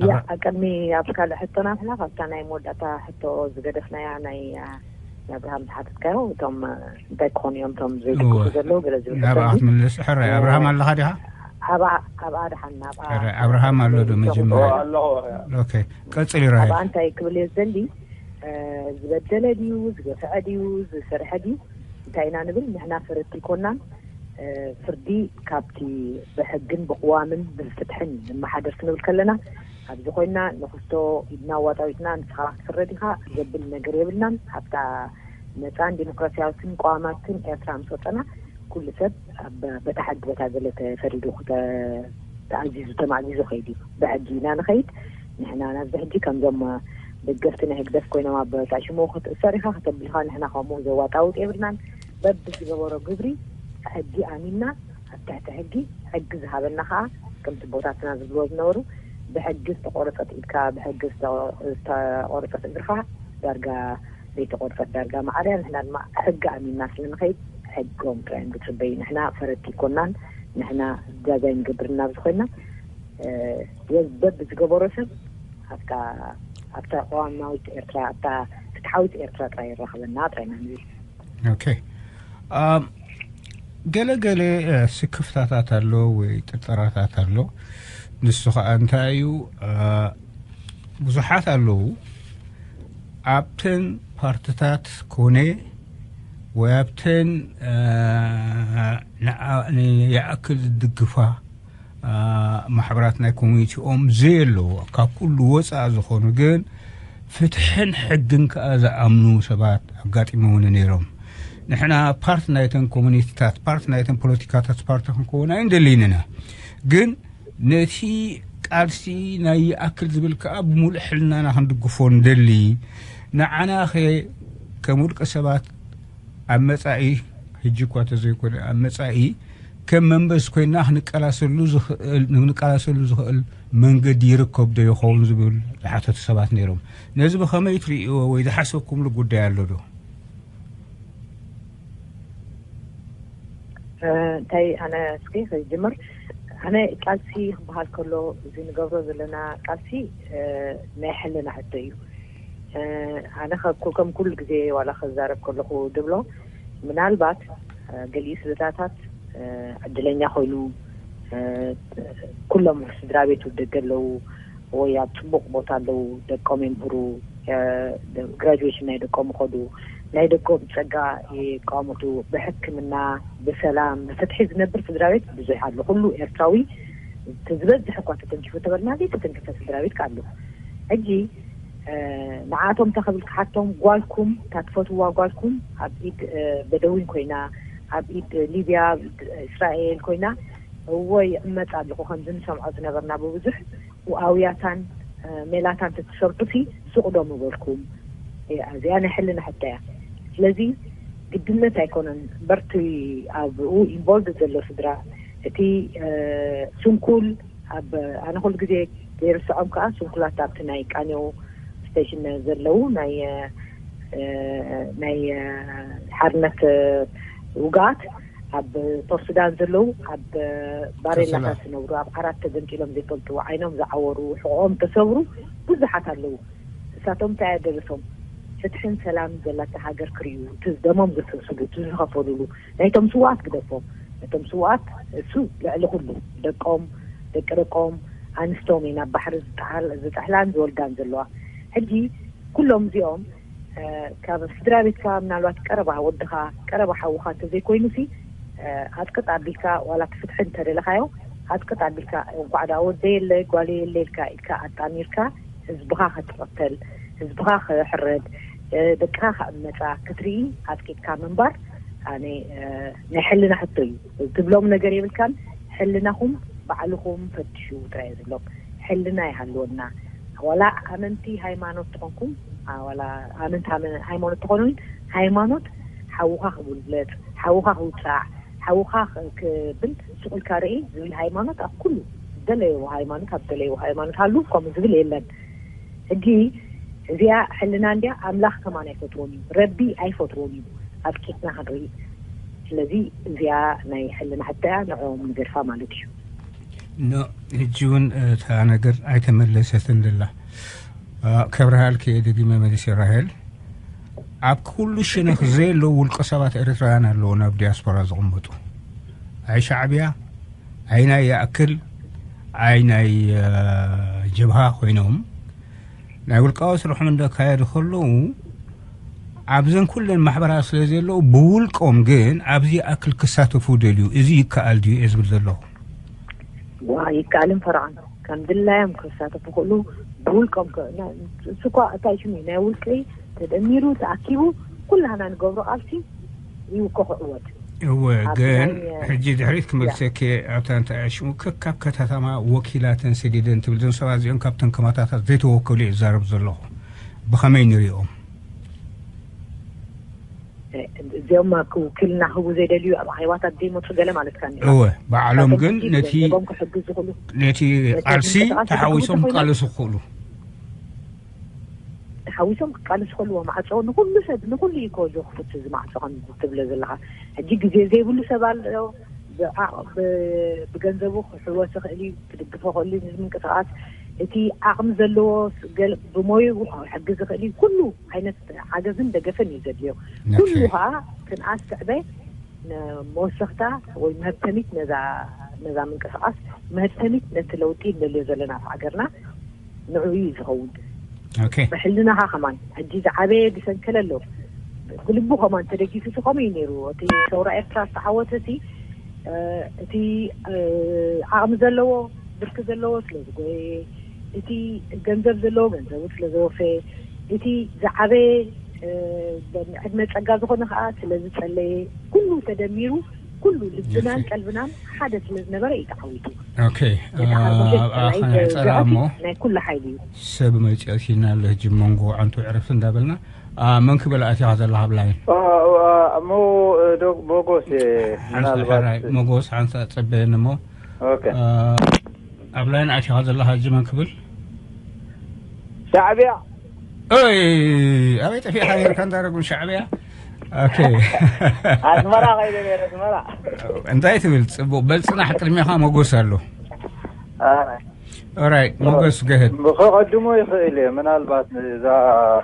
ያ፣ ኣብ ቅድሚ ኣብ ካልእ ሕቶና ንሕና ካብታ ናይ መወዳእታ ሕቶ ዝገደፍናያ ናይ፣ ኣ፣ ናይ ኣብርሃም ዝሓተትካዮ፣ እቶም፣ እ፣ እንታይ ክኾኑ እዮም እቶም ዘይድግፉ እወ። ዘለዉ ገለ ዝብል ሕቶ ናብኣ እንድዩ። ክትምልስ ሕራይ ኣብርሃም ኣለኻ ዲኻ? ኣብኣ ኣብኣ ደሓን ናብኣ ሕራይ ኣብርሃም ኣሎ ዶ መጀመርያ? ኣለኹ። ኦኬ፣ ቀጽል ይራይ። ኣብኣ እንታይ ክብል እየ ዝደሊ፣ እ፣ ዝበደለ ድዩ፣ ዝገፍዐ ድዩ፣ ዝሰርሐ ድዩ እንታይ ኢና ንብል? ንሕና ፈረድቲ ኣይኮናን። እ፣ ፍርዲ ካብቲ ብሕግን ብቕዋምን ብፍትሕን ንመሓደር ክንብል ከለና፣ ኣብዚ ኮይና ንኽስቶ ኢድና ኣዋጣዊጥና ንስኻ ክትፍረድ ኢኻ ዘብል ነገር የብልናን። ኣብታ ነፃን ዲሞክራሲያዊትን ቅዋማትን ኤርትራ ምስ ወፀና፣ ኩሉ ሰብ ኣብ በታ ሕጊ በታ ገለ ተፈሪዱ ክተ-፣ ተኣዚዙ ተማእዚዙ ከይድ እዩ። ብሕጊ ኢና ንኸይድ። ንሕና ናብዚ ሕጂ ከምዞም ደገፍቲ ናይ ህግደፍ ኮይኖም ኣብ ጣሽሞ ክትእሰር ኢኻ ክተብልኻ፣ ንሕና ከምኡ ዘዋጣውጥ የብልናን። በብዝገበሮ ግብሪ ሕጊ ኣሚንና ኣብ ትሕቲ ሕጊ፣ ሕጊ ዝሃበና ከዓ ከምቲ ኣቦታትና ዝብልዎ ዝነበሩ ብሕጊ ዝተቆረፀት ኢድካ፣ ብሕጊ ዝተ-፣ ዝተቆረፀት እግርኻ ዳርጋ ዘይተቆርፀት ዳርጋ መዓርያ። ንሕና ድማ ሕጊ ኣሚንና ስለ ንኸይድ ሕጎም ጥራይ እዮም ዝፅበዩ። ንሕና ፈረድቲ ኣይኮናን። ንሕና ዛዛይ ንገብር እናብዚ ኮይና፣ እ፣ ወዝበብ ዝገበሮ ሰብ ኣብታ ኣብታ ቅዋማዊት ኤርትራ፣ ኣብታ ፍትሓዊት ኤርትራ ጥራይ ይራኸበና ጥራይ ኢና ንብል። ኦኬ። ኣም፣ ገለ ገለ፣ እ፣ ስክፍታታት ኣሎ ወይ ጥርጠራታት ኣሎ። ንሱ ከዓ እንታይ እዩ? እ፣ ብዙሓት ኣለዉ ኣብተን ፓርትታት ኮነ ወይ ኣብተን፣ እ፣ ንዓ-፣ ንይኣክል ዝድግፋ፣ እ፣ ማሕበራት ናይ ኮሚኒቲኦም ዘየለዎ፣ ካብ ኩሉ ወፃእ ዝኾኑ ግን ፍትሕን ሕግን ከዓ ዝኣምኑ ሰባት ኣጋጢሞምኒ ነይሮም። ንሕና ፓርት ናይተን ኮሚኒቲታት፣ ፓርት ናይተን ፖለቲካታት ፓርቲ ክንከውን ኣይንደልይን ኢና። ግን ነቲ ቃልሲ ናይ ይኣክል ዝብል ከዓ ብምሉእ ሕልናና ክንድግፎ ንደሊ። ንዓናኸ ከም ውልቀ ሰባት ኣብ መጻኢ፣ ሕጂ እኳ ተዘይኮነ ኣብ መጻኢ ከም መንበስ ኮይና ክንቀላሰሉ ዝኽእል፣ ንቃላሰሉ ዝኽእል መንገዲ ይርከብ ዶ ይኸውን ዝብል ዝሓተቱ ሰባት ነይሮም። ነዚ ብኸመይ ትርእይዎ ወይ ዝሓሰብኩምሉ ጉዳይ ኣሎ ዶ? እ፣ እንታይ ኣነ እስኪ ክጅምር። ኣነ ቃልሲ ክበሃል ከሎ፣ እዚ ንገብሮ ዘለና ቃልሲ፣ እ፣ ናይ ሕልና ሕቶ እዩ። እ፣ ኣነ ከ-፣ ከም ኩሉ ግዜ ዋላ ክዛረብ ከለኹ ድብሎ፣ ምናልባት፣ እ፣ ገሊኡ ስድራታት፣ እ፣ ዕድለኛ ኮይኑ፣ እ፣ ኩሎም ስድራ ቤቱ ደገ ኣለዉ ወይ ኣብ ጽቡቕ ቦታ ኣለዉ፣ ደቆም የምህሩ፣ እ፣ ግራጁዌሽን ናይ ደቆም ይኸዱ፣ ናይ ደቆም ጸጋ ይቃወሙቱ፣ ብሕክምና፣ ብሰላም፣ ብፍትሒ ዝነብር ስድራ ቤት ብዙሕ ኣሎ። ኩሉ ኤርትራዊ፣ እቲ ዝበዝሕ እኳ ተተንኪፉ ተበልና፣ ዘይተተንከፈ ስድራ ቤት ከ ኣሎ። ሕጂ፣ እ፣ ንዓቶም እንታይ ክብል ክሓቶም፣ ጓልኩም፣ እታ ትፈትውዋ ጓልኩም ኣብ ኢድ፣ እ፣ በደዊን ኮይና፣ ኣብ ኢድ ሊብያ፣ ኣብ ኢድ እስራኤል ኮይና፣ እዎ ይቕመጥ ኣለኹ፣ ከምዚ ንሰምዖ ዝነበርና ብብዙሕ፣ ኣውያታን፣ እ፣ ሜላታን ተትሰርሑሲ ሱቕ ዶ ምበልኩም? እያ፣ እዚኣ ናይ ሕልና ሕቶ እያ። ስለዚ ግድነት ኣይኮነን፣ በርቲ ኣብኡ ኢንቮልቭ ዘሎ ስድራ፣ እቲ፣ እ፣ ስንኩል፣ ኣብ፣ ኣነ ኩሉ ግዜ ዘይርስዖም ከዓ ስንኩላት ኣብቲ ናይ ቃኔው ስቴሽን ዘለዉ ናይ፣ እ፣ ናይ፣ እ፣ ሓርነት፣ እ፣ ውግኣት ኣብ ፖርት ሱዳን ዘለዉ፣ ኣብ ባሬላታት ዝነብሩ፣ ኣብ ዓራት ተገንጢሎም ዘይፈልጡ፣ ዓይኖም ዝዓወሩ፣ ሕቖኦም ተሰብሩ ብዙሓት ኣለዉ። እሳቶም እንታይ ኣደረሶም? ፍትሕን ሰላም ዘላታ ሃገር ክርእዩ፣ እቲ ደሞም ዘፍሰስሉ፣ እቲ ዝኸፈሉሉ፣ ናይቶም ስውኣት ግደፎም። ነቶም ስውኣት እሱ ልዕሊ ኩሉ፣ ደቆም፣ ደቂ ደቆም፣ ኣንስቶም እየን ኣብ ባሕሪ ዝጠሓል-፣ ዝጠሕላን ዝወልዳን ዘለዋ። ሕጂ ኩሎም እዚኦም፣ እ፣ ካብ ስድራ ቤትካ ምናልባት ቀረባ ወድኻ፣ ቀረባ ሓውኻ እንተዘይኮይኑሲ፣ እ፣ ኣጥቅጥ ኣቢልካ ዋላ እቲ ፍትሒ እንተደለኻዮ፣ ኣጥቅጥ ኣቢልካ እንኳዕ ደኣ ወደይ የለ ጓለይ የለ ኢልካ፣ ኢድካ ኣጣሚርካ ህዝብኻ ክትቕተል፣ ህዝብኻ ክሕረድ፣ እ፣ ደቅኻ ክዕመጻ ክትርኢ ኣጥቂጥካ ምንባር፣ ኣነ፣ እ፣ ናይ ሕልና ሕቶ እዩ። ትብሎም ነገር የብልካን። ሕልናኹም ባዕልኹም ፈትሹ ጥራይ ዝብሎም። ሕልና ይሃልወና። ዋላ ኣመንቲ ሃይማኖት ትኾንኩም፣ ኣ፣ ዋላ ኣመንቲ ሃመ-፣ ሃይማኖት ትኾኑ፣ ሃይማኖት ሓውኻ ክጉልብለጥ፣ ሓውኻ ክውጻዕ፣ ሓውኻ ክ-፣ ክብል ስቕ ኢልካ ርኢ ዝብል ሃይማኖት ኣብ ኩሉ፣ ደለይዎ ሃይማኖት፣ ኣብ ደለይዎ ሃይማኖት ሃሉ፣ ከምኡ ዝብል የለን። ሕጂ እዚኣ ሕልና እንድያ፣ ኣምላኽ ከማን ኣይፈትዎን እዩ፣ ረቢ ኣይፈትዎን እዩ፣ ኣጥቂጥና ክንርኢ። ስለዚ እዚኣ ናይ ሕልና ሕቶ እያ፣ ንዕኦም ንገድፋ ማለት እዩ። ኖ፣ ሕጂ እውን እታ ነገር ኣይተመለሰትን ደላ። ከብርሃልኪ እየ ደጊመ መሊሰ። ራሄል፣ ኣብ ኩሉ ሸነኽ ዘየለዉ ውልቀ ሰባት ኤርትራውያን ኣለዉ ናብ ዲያስፖራ ዝቕመጡ። ኣይ ሻዕብያ፣ ኣይ ናይ ይኣክል፣ ኣይ ናይ ጀብሃ ኮይኖም ናይ ውልቃዊ ስርሖም እንዳካየዱ ከለዉ፣ ኣብዘን ኩለን ማሕበራት ስለ ዘለዉ፣ ብውልቆም ግን ኣብዚ ይኣክል ክሳተፉ ደልዩ። እዚ ይከኣል ድዩ እየ ዝብል ዘለኹ። ዋ፣ ይከኣልን ፈርዖን ከም ድላዮም ክሳተፉ ክእሉ ብውልቆም ከ- ና- እሱ እኳ እንታይ ሽሙ ናይ ውልቂ ተደሚሩ ተኣኪቡ ኩላህና ንገብሮ ቃልሲ እዩ እኮ ክዕወት። እወ፣ ኣብ ግን ናይ- ሕጂ ድሕሪት ክመልሰኪ ኣብታ እንታይ ሽሙ ከካብ ከተማ ወኪላተን ሰዲደን ትብል፣ እዞም ሰባት እዚኦም ካብተን ከማታታት ዘይተወከሉ እየ ዝዛረብ ዘለኹ። ብኸመይ ንሪኦም? እዚኦም ክውክልና ክህቡ ዘይደልዩ ኣብ ኣኼባታት ዘይመፁ ገለ ማለትካ እኒኦ። እወ፣ ባዕሎም ካብቶም ግን ሕጂ ነቲ ገንዘቦም ክሕግዙ ዝኽእሉ ነቲ ነቲ ቃልሲ ምንቅስቃስ ተሓዊሶም ዝድግፉ ክቃለሱ ክኽእሉ። ተሓዊሶም ክቃለሱ ከልዎ ማዕፆ ንኩሉ ሰብ ንኩሉ እዩ ከወጆ ክፍት እዚ ማዕፆ ከም ትብለ ዘለካ። ሕጂ ግዜ ዘይብሉ ሰብ ኣሎ። ብዓ- ብ- ብገንዘቡ ክሕወስ ይኽእል እዩ፣ ክድግፎ ክእል እዩ። እዚ ምንቅስቃስ እቲ ዓቕሚ ዘለዎ ገለ ብሞይኡ ክሕግዝ ይኽእል እዩ። ኩሉ ዓይነት ሓገዝን ደገፍን እዩ ዘድልዮ። ኩሉ ከዓ ክንኣስ ስዕበ መወሰኽታ ወይ መህብተሚት ነዛ ነዛ ምንቅስቃስ መህብተሚት ነቲ ለውጢ ንደልዮ ዘለና ኣብ ሃገርና ንዕኡ እዩ ዝኸውን። ኦኬ። ብሕልናኻ ከማን ሕጂ ዝዓበየ ዝሰንከለ ኣሎ። ብልቡ ከማን ተደጊፉ እቲ ከምኡ እዩ ነይሩ። እቲ ሰውራ ኤርትራ ዝተዓወተ እቲ እ፣ እቲ እ፣ ዓቕሚ ዘለዎ ብርኪ ዘለዎ ስለ ዝጎየ፣ እቲ ገንዘብ ዘለዎ ገንዘቡ ስለ ዘወፈየ፣ እቲ ዝዓበየ እ፣ ዕድመ ጸጋ ዝኾነ ከዓ ስለ ዝጸለየ፣ ኩሉ ተደሚሩ ኩሉ ልብናን ቀልብናን ሓደ ስለ ዝነበረ እዩ ተዓዊቱ። ኦኬ። ነቲ ኣርባዕተ ሽሕ ኣብ ጥራይ ኣኸና ዕጸራ ዘዕርፍ እሞ ናይ ኩሉ ሓይሊ እዩ። ሰብ መጺኦ ሲና ኣሎ። ሕጂ መንጎ ዓንቱ ዕረፍ እንዳበልና፣ ኣ፣ መን ክብል ኣቲኻ ዘለኻ ኣብ ላይን? ኣ፣ ኣ፣ እሞ፣ እ፣ ዶ-፣ ሞጎስ፣ እ፣ ሓንሳ ምናልባት ሕራይ ሞጎስ ሓንሳ ጸበየኒ እሞ፣ ኦኬ። ኣ፣ ኣብ ላይን ኣቲኻ ዘለኻ ሕጂ መን ክብል? ሻዕብያ። ኦይ፣ ኣበይ ጠፊእካ ነይርካ እንዳ ረጉም ሻዕብያ? ኦኬ። ኣስመራ ከይደ ነይረ፣ ኣስመራ። እንታይ ትብል? ጽቡቕ። በል ጽናሕ፣ ቅድሚኻ ሞጎስ ኣሎ። ኣይ። ኦራይት፣ ሞጎስ፣ go ahead። ከቐድሞ ይኽእል እየ። ምናልባት እዛ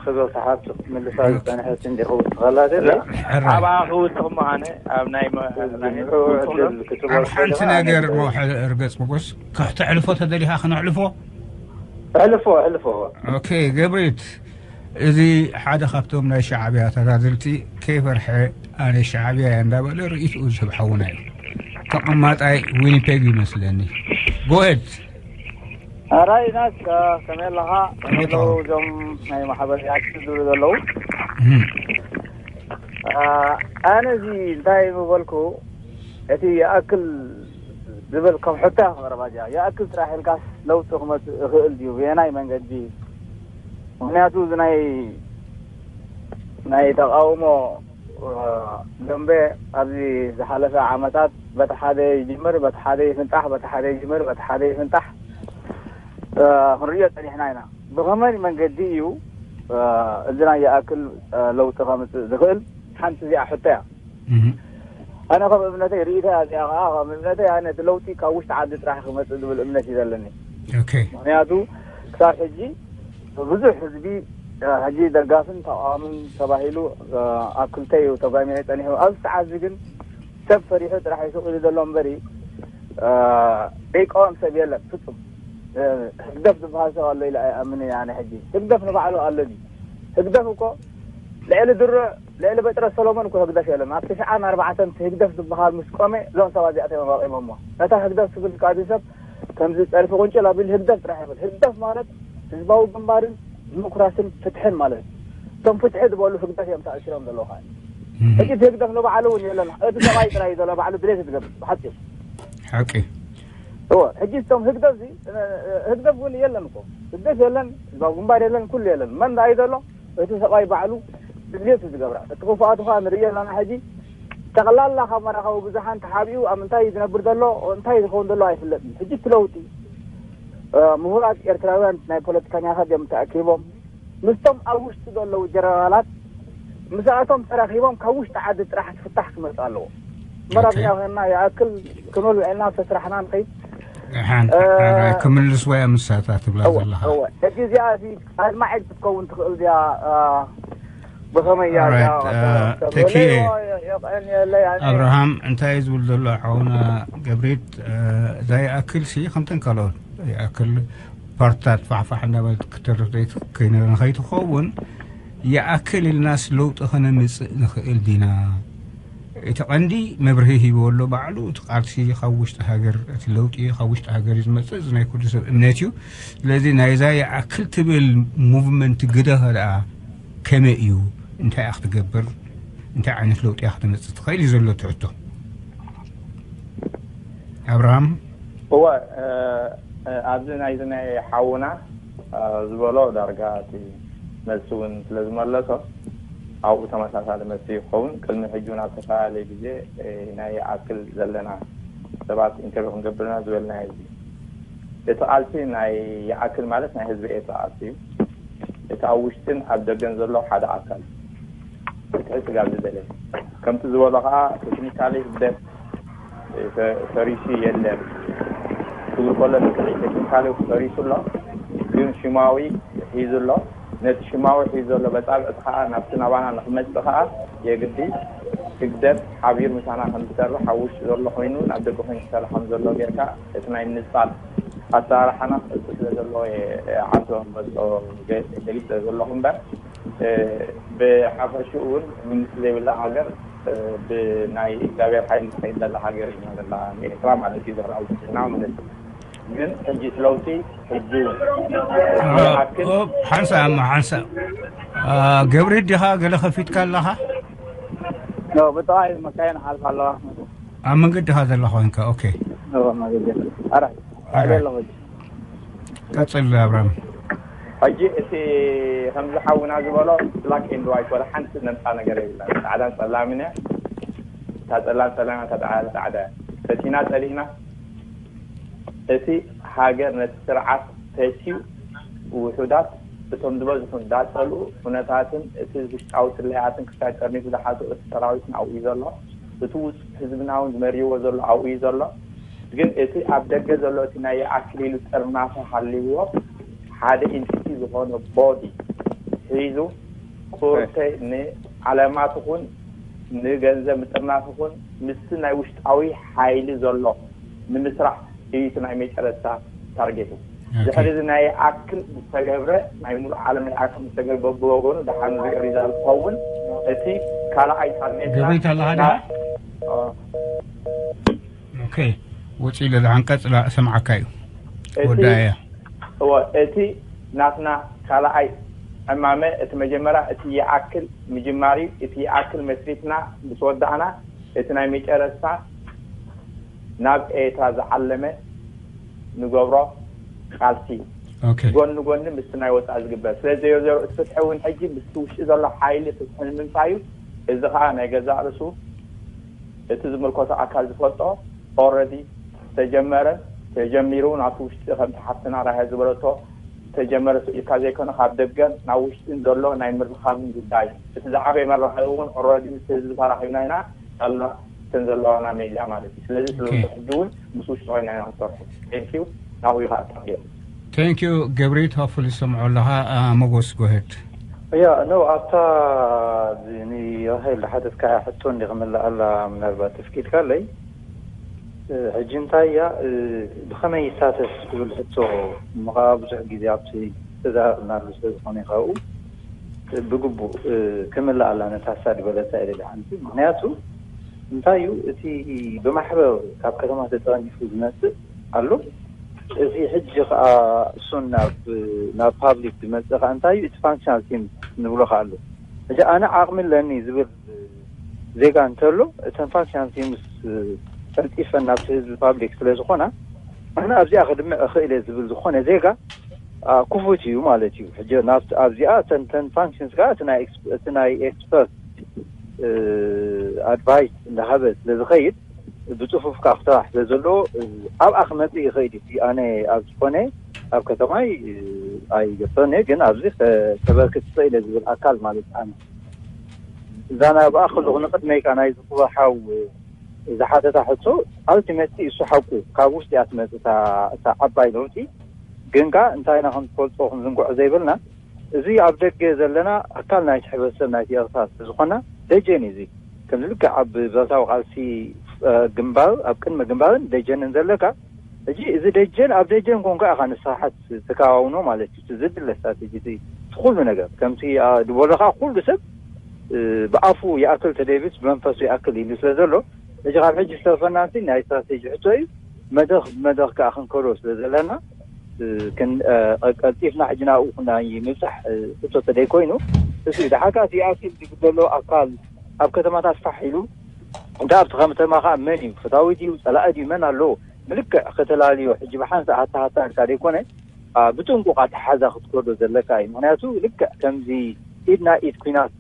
ክብርቲ ሓብቲ ክትምልሳ ዝጸንሐት እንዲ ክውስኸላ ደለ። ሕራይ። ኣብኣ ክውስኽ እሞ ኣነ ኣብ ናይ መ-፣ ናይ ንዑ ዕድል ክትበልዖ ኣብ ሓንቲ ደኣ ነገር ኣነ እሞ ሕ-፣ ርገጽ ሞጎስ፣ ክተሕልፎ ተደሊኻ ክነሕልፎ? ኣሕልፎ፣ ኣሕልፎ። ኦኬ፣ ገብሪት፣ እዚ ሓደ ካብቶም ናይ ሻዕብያ ተጋደልቲ ከይፈርሐ ኣነ ሻዕብያ እየ እንዳበለ ርእይትኡ ዝህብ ሓውና እዩ። ተቐማጣይ ዊኒፔግ ይመስለኒ። Go ahead። ኣራይ ናት፣ ከመይ ኣለኻ? ከመይ ኣለዉ? ኣለዉ እዞም ናይ ማሕበር ኣክቲቭ ዝብሉ ዘለዉ? እህም። አ፣ ኣነ እዚ እንታይ ምበልኩ፣ እቲ ይኣክል ዝብል ከም ሕቶ እያ ክቕርባ እዚኣ። ይኣክል ጥራሕ ኢልካስ ለውጢ ክመጽእ ይኽእል ድዩ? ብየናይ መንገዲ? ምኽንያቱ እዚ ናይ፣ ናይ ተቓውሞ፣ አ፣ ደንበ ኣብዚ ዝሓለፈ ዓመታት በቲ ሓደ ይጅምር፣ በቲ ሓደ ይፍንጣሕ፣ በቲ ሓደ ይጅምር፣ በቲ ሓደ ይፍንጣሕ፣ አ፣ ክንርእዮ ጸኒሕና ኢና። ብኸመይ መንገዲ እዩ፣ አ፣ እዚ ናይ ይኣክል፣ አ፣ ለውጢ ከምጽእ ዝኽእል? ሓንቲ እዚኣ ሕቶ እያ። እህ። ኣነ ከም እምነተይ ርእይቶ እያ እዚኣ ኸዓ፣ ከም እምነተይ ኣነ እቲ ለውጢ ካብ ውሽጢ ዓዲ ጥራሕ ክመጽእ ዝብል እምነት እዩ ዘለኒ። ኦኬ። ምኽንያቱ ክሳብ ሕጂ ብዙሕ ህዝቢ፣ እ፣ ሕጂ ደጋፍን ተቃዋምን ተባሂሉ፣ እ፣ ኣብ ክልተ እዩ ተጓሚዑ ጸኒሑ። ኣብዚ ሰዓት እዚ ግን ሰብ ፈሪሑ ጥራሕ እዩ ስቕ ኢሉ ዘሎ እምበሪ፣ እ፣ ዘይቃወም ሰብ የለን ፍጹም። እ፣ ህግደፍ ዝበሃል ሰብ ኣሎ ኢለ ኣይኣምን እየ ኣነ ሕጂ። ህግደፍ ንባዕሉ ኣሎ ድዩ? ህግደፍ እኮ ልዕሊ ድሩዕ ልዕሊ በጥረ ሰሎሞን እኮ ህግደፍ የለን። ኣብ ትሽዓን ኣርባዕተን ህግደፍ ዝበሃል ምስ ቆመ እዞም ሰባት እዚኣቶም እዮም ኣቂሞሞ። ነታ ህግደፍ ትብል ከኣ እዚ ሰብ ከምዚ ጸድፊ ቁንጭል ኣቢሉ ህግደፍ ጥራሕ ይብል። ህግደፍ ማለት ህዝባዊ ግንባርን ዲሞክራስን ፍትሕን ማለት እዩ። እቶም ፍትሒ ዝበሉ ህግደፍ እዮም ተኣሲሮም ዘለዉ ከኣ። እህ። ሕጂ እቲ ህግደፍ ንባዕሉ እውን የለን። እቲ ሰብኣይ ጥራይ እዩ ዘሎ ባዕሉ ድሌት ዝገብር ብሓጺሩ። ሓቂ። እወ፣ ሕጂ እቶም ህግደፍ እዚ፣ እ፣ እ፣ ህግደፍ እውን የለን እኮ። ህግደፍ የለን፣ ህዝባዊ ግንባር የለን፣ ኩሉ የለን። መን ደኣ እዩ ዘሎ? እቲ ሰብኣይ ባዕሉ ድሌቱ ዝገብራ። እቲ ክፉኣቱ ኸኣ ንርእዮ ኣለና ሕጂ። ጠቕላላ ካብ መራኸቢ ብዙሓን ተሓቢኡ ኣብ ምንታይ እዩ ዝነብር ዘሎ፣ እንታይ ዝኸውን ዘሎ ኣይፍለጥን። ሕጂ እቲ ለውጢ፣ እ፣ ምሁራት ኤርትራውያን ናይ ፖለቲካኛታት እዮም ተኣኪቦም። ምስቶም ኣብ ውሽጢ ዘለዉ ጀነራላት ምስኣቶም ተራኺቦም ካብ ውሽጢ ዓዲ ጥራሕ እቲ ፍታሕ ክመጽእ ኣለዎ። እምበር እምበራብኛ ኮይንና ይኣክል ክንብል ውዒልና ተስራሕና ንኸይድ። ሓንቲ ሓራይ ክምልስዋ እያ ምሳታ ትብላ ዘለኻ። ሕጂ እዚኣ ኣድማዒት ክትከውን ትኽእል እዚኣ። ብኸመይ እያ እዚኣ? ተኪኤ የቐንየለይ ኣነ። ኣብርሃም እንታይ እዩ ዝብል ዘሎ ሓውና ገብሬት? እዛ ይኣክል ሲ ከምተን ካልኦት ይኣክል ፓርትታት ፋሕፋሕ እንዳበለት ክትተርፍ ዘይትከይነ ንኸይትኸውን ይኣክል ኢልናስ ለውጢ ከነምፅእ ንኽእል ዲና? እቲ ቀንዲ መብርሂ ሂብዎ ኣሎ ባዕሉ። እቲ ቃልሲ ካብ ውሽጢ ሃገር፣ እቲ ለውጢ ካብ ውሽጢ ሃገር እዩ ዝመፅእ። እዚ ናይ ኩሉ ሰብ እምነት እዩ። ስለዚ ናይዛ ይኣክል ትብል ሙቭመንት ግደ ከደኣ ከመይ እዩ? እንታይ እያ ክትገብር? እንታይ ዓይነት ለውጢ እያ ክተመፅእ ትኽእል እዩ ዘሎ እቲ ሕቶ። ኣብርሃም። እወ፣ ኣብዚ ናይዚ ናይ ሓውና ዝበሎ ዳርጋ እቲ መልሲ እውን ስለ ዝመለሶ ኣብኡ ተመሳሳሊ መልሲ ይኸውን። ቅድሚ ሕጂ እውን ኣብ ዝተፈላለየ ግዜ ናይ ይኣክል ዘለና ሰባት ኢንተርቪው ክንገብርና ዝበልና እዚ እቲ ቃልሲ ናይ ይኣክል ማለት ናይ ህዝቢ ኤርትራ ቃልሲ እዩ። እቲ ኣብ ውሽጥን ኣብ ደገን ዘሎ ሓደ ኣካል ፍትሒ ስጋብ ዝደለ ከምቲ ዝበሎ ከዓ ቴክኒካሊ ህግደፍ ፈሪሱ የለን ክብል ከሎ ንስዒ ቴክኒካሊ ፈሪሱ ኣሎ፣ ግን ሽማዊ ሒዙ ኣሎ። ነቲ ሽማዊ ሒዙ ዘሎ በፃብዕቲ ከዓ ናብቲ ናባና ንክመፅእ ከዓ የግዲ ህግደፍ ሓቢሩ ምሳና ከም ዝሰርሕ ኣብ ውሽጢ ዘሎ ኮይኑ ናብ ደገ ኮይኑ ክሰርሕ ከም ዘሎ ጌርካ እቲ ናይ ምንፃል ኣሰራርሓና ክቅፅል ስለ ዘለዎ ዓንቶ መፅኦ ገሊፀ ዘለኹ እምበር ብሓፈሽኡ እውን መንግስቲ ዘይብላ ሃገር ብናይ እግዚኣብሔር ሓይሊ ትኸይድ ዘላ ሃገር ኢና ዘላ ንኤርትራ ማለት እዩ። ዘራዊ ስና ማለት እዩ። ግን ሕጂ ስለውቲ ሕጂ እውን ይኣክል ሓንሳ እማ ሓንሳ ገብሪ ዲኻ ገለ ከፊትካ ኣለኻ? ብጥቓይ መካይን ሓልፍ ኣለዋ። ኣብ መንገዲ ኻ ዘለኻ ኮይንካ? ኦኬ። ቀፅል ኣብራም። ሕጂ እቲ ከምዚ ሓውና ዝበሎ ብላክ ኤንድ ዋይት ወላ ሓንቲ ነፃ ነገር የብላ። ፃዕዳን ፀላምን እያ። እታ ፀላም ፀላም እያ፣ እታ ፃዕዳ ፃዕዳ እያ። ፈቲና ፀሊእና እቲ ሃገር ነቲ ስርዓት ፈትዩ ውሑዳት እቶም ዝበዝሑ እንዳፀልኡ ኩነታትን እቲ ውሽጣዊ ስለያትን ክሳይ ጠርኒፉ ዝሓዞ እቲ ሰራዊትን ኣብኡ እዩ ዘሎ። እቲ ውፁዕ ህዝብና እውን ዝመርይዎ ዘሎ ኣብኡ እዩ ዘሎ። ግን እቲ ኣብ ደገ ዘሎ እቲ ናይ ኣክሊሉ ጥርናፈ ሃልይዎ ሓደ ኢንቲቲ ዝኾነ ቦዲ ሒዙ ቁርተ ንዓለማት ይኹን ንገንዘብ ምጥርናፍ ይኹን ምስቲ ናይ ውሽጣዊ ሓይሊ ዘሎ ንምስራሕ እዩ እቲ ናይ መጨረስታ ታርጌቱ። ድሕሪ እዚ ናይ ኣክል ዝተገብረ ናይ ሙሉእ ዓለም ናይ ኣክል ዝተገብረ በብወገኑ ደሓን ዝገሪዛ ዝኸውን እቲ ካልኣይ ታርጌትና ገብሪት ኣለኻ ድኣ? ኦኬ፣ ወፂ ኢለ ዝሓንቀፅ ሰምዓካ እዩ። ወዳያ እወ፣ እቲ ናትና ካልኣይ ዕማመ እቲ መጀመርያ እቲ ይኣክል ምጅማር እዩ። እቲ ይኣክል መስሪትና ምስ ወዳእና እቲ ናይ መጨረስታ ናብ ኤርትራ ዝዓለመ ንገብሮ ቃልሲ እዩ። ኦኬ። ጎኒ ጎኒ ምስቲ ናይ ወፃኢ ዝግበር ስለ ዘየዘሩ እቲ ፍትሒ እውን ሕጂ ምስቲ ውሽጢ ዘሎ ሓይሊ ፍትሒ ንምምፃእ እዩ። እዚ ከዓ ናይ ገዛእ ርእሱ እቲ ዝምልከቶ ኣካል ዝፈልጦ ኦረዲ ዝተጀመረን ተጀሚሩ እውን ኣብቲ ውሽጢ ከምቲ ሓፍትና ራሄል ዝበለቶ ዝተጀመረ ስኢልካ ዘይኮነ ካብ ደገን ናብ ውሽጥን ዘሎ ናይ ምርኻብን ጉዳይ እዩ። እቲ ዝዓበየ መራኸቢ እውን ኦረዲ ምስ ህዝቢ ተራኺብና ኢና ኣላ እተን ዘለዋና ሜድያ ማለት እዩ። ስለዚ ስለዚ ሕጂ እውን ምስ ውሽጢ ኮይና ኢና ክንሰርሑ። ቴንኪዩ ናብኡ ይኸኣል። ቴንኪዩ ገብሪት ሆፕፉሊ ዝሰምዖ ኣለኻ። መጎስ ጎሄድ። ያ ነው ኣብታ ንራሄል ዝሓተትካ ሕቶ እንዲ ክምልኣላ ምናልባት ተፍቂድካለይ። ሕጂ እንታይ እያ ብኸመይ ይሳተፍ ትብል ሕቶ ምኻ ብዙሕ ግዜ ኣብቲ ተዛረብናሉ ስለ ዝኾነ ካብኡ ብግቡእ ክምልኣላ ነታ ሳድ በለታ ኢለ ሓንቲ ምክንያቱ እንታይ እዩ እቲ ብማሕበር ካብ ከተማ ተጠርኒፉ ዝመፅእ ኣሎ። እዚ ሕጂ ከዓ እሱን ናብ ናብ ፓብሊክ ዝመፅእ ከዓ እንታይ እዩ እቲ ፋንክሽናል ቲም ንብሎ ከዓ ኣሎ። ሕጂ ኣነ ዓቕሚ ኣለኒ ዝብል ዜጋ እንተሎ እተን ፋንክሽናል ቲምስ ቀልጢፈን ናብቲ ህዝቢ ፓብሊክ ስለ ዝኾና ኣነ ኣብዚኣ ክድምዕ እኽእል እየ ዝብል ዝኾነ ዜጋ ክፉት እዩ ማለት እዩ። ሕጂ ናብቲ ኣብዚኣ እተን ፋንክሽንስ ከዓ እቲ ናይ ኤክስፐርት ኣድቫይስ እንዳሃበ ስለ ዝኸይድ ብፅፉፍ ከዓ ክሰራሕ ስለ ዘለዎ ኣብኣ ክመፅእ ይኽእል እዩ። ኣነ ኣብ ዝኾነ ኣብ ከተማይ ኣይገፈን እየ፣ ግን ኣብዚ ከበርክት ይኽእል እየ ዝብል ኣካል ማለት ኣነ እዛ ናብኣ ከለኹ ንቅድመይ ከዓ ናይ ዝኽበሓው እዚ ሓተታ ሕቶ ኣልቲሜትሊ እሱ ሓቁ ካብ ውሽጢ እያ ትመጽእ እታ እታ ዓባይ ለውጢ። ግን ከኣ እንታይ ኢና ክንፈልጦ ክንዝንግዖ ዘይብልና፣ እዚ ኣብ ደገ ዘለና ኣካል ናይቲ ሕብረተሰብ ናይቲ ኤርትራ ስለ ዝኾና ደጀን እዩ። እዚ ከምዚ ልክዕ ኣብ ብረታዊ ቃልሲ ግንባር ኣብ ቅድሚ ግንባርን ደጀንን ዘለካ፣ ሕጂ እዚ ደጀን ኣብ ደጀን ኮንካ ኢኻ ንስርሓት ትከዋውኖ ማለት እዩ። ዝድለ ስትራቴጂ እቲ ኩሉ ነገር ከምቲ ዝበሎ ከዓ ኩሉ ሰብ ብኣፉ ይኣክል ተደይብስ ብመንፈሱ ይኣክል ኢሉ ስለ ዘሎ፣ እዚ ካብ ሕጂ ዝተርፈና ናይ ስትራቴጂ ሕቶ እዩ። መድረክ ብመድረክ ከዓ ክንከዶ ስለ ዘለና፣ ቀልጢፍና ሕጂ ናብኡ ናይ ምብፃሕ ሕቶ ተደይ ኮይኑ፣ እሱ እዩ። ደሓር ከዓ እቲ ይኣክል ዝብል ዘሎ ኣካል ኣብ ከተማታት ፋሕ ኢሉ፣ እንተ ኣብቲ ከተማ ከዓ መን እዩ ፈታዊ ድዩ ጸላኢ ድዩ መን ኣለዎ፣ ብልክዕ ከተላልዮ ሕጂ ብሓንሳእ ሃታ ሃታ ኢልካ ዘይኮነ፣ ብጥንቁቕ ኣተሓዛ ክትከዶ ዘለካ እዩ። ምክንያቱ ልክዕ ከምዚ ኢድ ና ኢድ ኩናት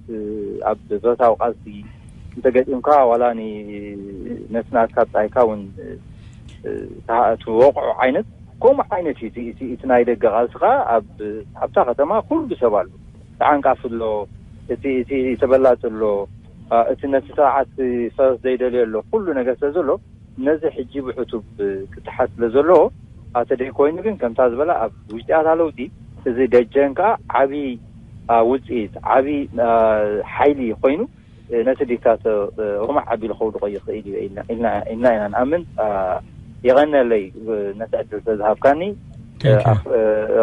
ኣብ ብረታዊ ቃልሲ እንተገጢምካ፣ ዋላ ነስናትካ ብጻይካ እውን ትወቕዖ ዓይነት፣ ከምኡ ዓይነት እዩ። እቲ ናይ ደገ ቃልሲ ከዓ ኣብታ ከተማ ኩሉ ሰብ ኣሎ። ተዓንቃፊ ኣሎ፣ እቲ ተበላጺ ኣሎ፣ እቲ ነቲ ስርዓት ፈረስ ዘይደልዮ ኣሎ፣ ኩሉ ነገር ስለ ዘሎ፣ ነዚ ሕጂ ብሕቱብ ክተሓዝ ስለ ዘለዎ፣ ኣተደይ ኮይኑ ግን ከምታ ዝበላ ኣብ ውሽጢ ኣታ ለውጢ፣ እዚ ደጀን ከዓ ዓብዪ ውፅኢት፣ ዓብዪ ሓይሊ ኮይኑ፣ ነቲ ዲክታተር ሩማዕ ኣቢሉ ከውድቆ ይኽእል እዩ ኢልና ኢና ንኣምን። የቐነለይ ነቲ ዕድል ስለዝሃብካኒ።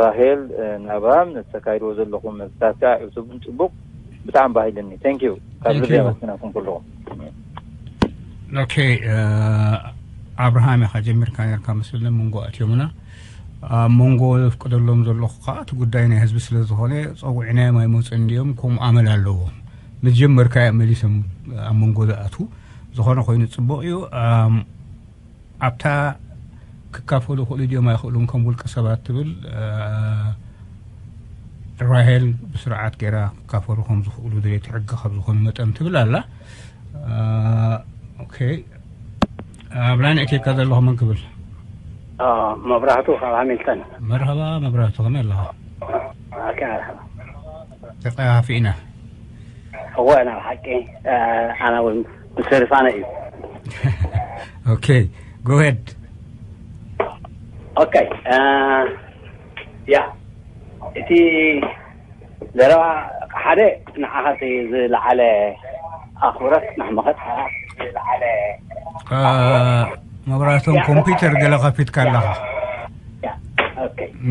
ራሄል፣ ናብራም፣ ነተካይድዎ ዘለኹም መብትታት ከዓ ዕቱብን ፅቡቕ፣ ብጣዕሚ ባሂልኒ። Thank you ካብ ልቢ የመስግነኩም ኩልኹም። ኦኬ፣ ኣብርሃም ኢኻ ጀሚርካ ነርካ መስለኒ፣ መንጎ ኣትዮምና። ኣብ መንጎ ዘፍቅደሎም ዘለኹ ከዓ እቲ ጉዳይ ናይ ህዝቢ ስለ ዝኾነ፣ ፀዊዕናዮም ኣይመፁን እንዲዮም። ከምኡ ኣመል ኣለዎ። ምስ ጀመርካዮ መሊሶም ኣብ መንጎ ዝኣትዉ። ዝኾነ ኮይኑ ፅቡቕ እዩ። ኣብታ ክካፈሉ ይኽእሉ ድዮም ኣይኽእሉን ከም ውልቀ ሰባት ትብል፣ ራሄል ብስርዓት ገይራ ክካፈሉ ከም ዝኽእሉ ድሌት ሕጊ ካብ ዝኾኑ መጠን ትብል ኣላ። ኦኬ፣ ኣብ ላይን ኣእትየካ ዘለኹ መን ክብል? መብራህቱ ካብ ሃሚልተን። መርሃባ መብራህቱ፣ ከመይ ኣለኻ? ኦኬ፣ መርሃባ። ተጠፋፊእና። እወ፣ ናብ ሓቂ ኣና እውን ምስርፋነ እዩ። ኦኬ፣ ጎሄድ። ኦኬ፣ ያ፣ እቲ ዘረባ ሓደ ንዓኻ እቲ ዝለዓለ ኣኽብሮት፣ ንሕመኸት ዝለዓለ መብራህቶም ኮምፒውተር ገለ ከፊትካ ኣለኻ።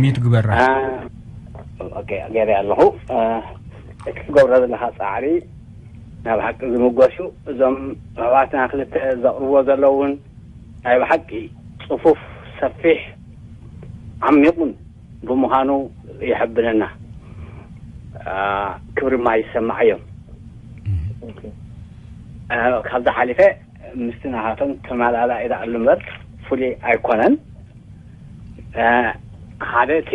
ሚት ግበራ። ገይረ ኣለኹ። እቲ ትገብሮ ዘለኻ ፃዕሪ ናብ ሓቂ ዝምጎስ እዩ። እዞም ኣሕዋትና ክልተ ዘቕርብዎ ዘለውን ናይ ብሓቂ ፅፉፍ፣ ሰፊሕ፣ ዓሚቑን ብምዃኑ የሐብነና። ክብሪ ማ ይሰማዓዮም። ካብዛ ሓሊፈ ምስቲ ናሃቶም ተማላላ ኢዳኣሉ እምበር ፍሉይ ኣይኮነን። ሓደ እቲ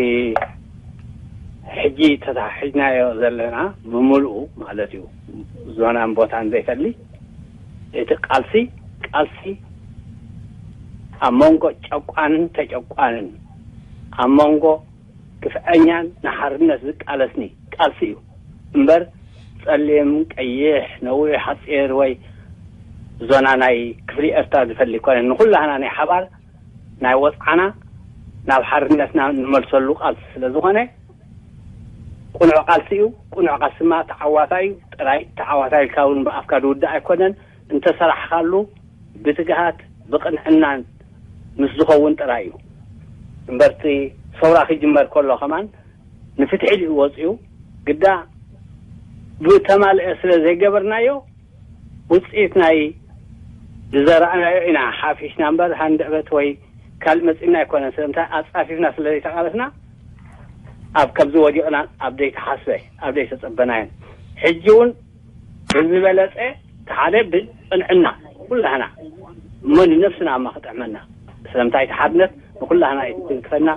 ሕጂ ተታሒዝናዮ ዘለና ብምልኡ ማለት እዩ፣ ዞናን ቦታን ዘይፈሊ እቲ ቃልሲ፣ ቃልሲ ኣብ መንጎ ጨቋንን ተጨቋንን፣ ኣብ መንጎ ግፍዐኛን ንሓርነት ዝቃለስኒ ቃልሲ እዩ እምበር፣ ጸሊም፣ ቀይሕ፣ ነዊሕ፣ ሓጺር ወይ ዞና ናይ ክፍሊ ኤርትራ ዝፈሊ ኣይኮነን። ንኹላህና ናይ ሓባር ናይ ወጽዓና ናብ ሓርነትና ንመልሰሉ ቃልሲ ስለ ዝኾነ፣ ቅኑዕ ቃልሲ እዩ። ቅኑዕ ቃልሲ ድማ ተዓዋታይ እዩ ጥራይ። ተዓዋታይ ኢልካ እውን ብኣፍካ ዝውዳእ ኣይኮነን። እንተሰራሕካሉ ብትግሃት ብቕንዕናን ምስ ዝኸውን ጥራይ እዩ። እምበርቲ ሰውራ ክጅመር ከሎ ከማን ንፍትሒ ድዩ ወፂኡ፣ ግዳ ብተማልአ ስለ ዘይገበርናዮ፣ ውፅኢት ናይ ዝዘራእናዮ ኢና ሓፊሽና እምበር፣ ሃንደበት ወይ ካልእ መፂና ኣይኮነን። ስለምንታይ? ኣፃፊፍና ስለ ዘይተቓለስና፣ ኣብ ከምዚ ወዲቕናን ኣብ ዘይተሓስበ፣ ኣብ ዘይተፀበናዮን። ሕጂ እውን ብዝበለፀ፣ እቲ ሓደ ብቅንዕና ኩላህና እሞ ንነብስና እማ ክጥዕመና። ስለምንታይ? እቲ ሓርነት ንኩላህና እዩ ዝትንክፈና፣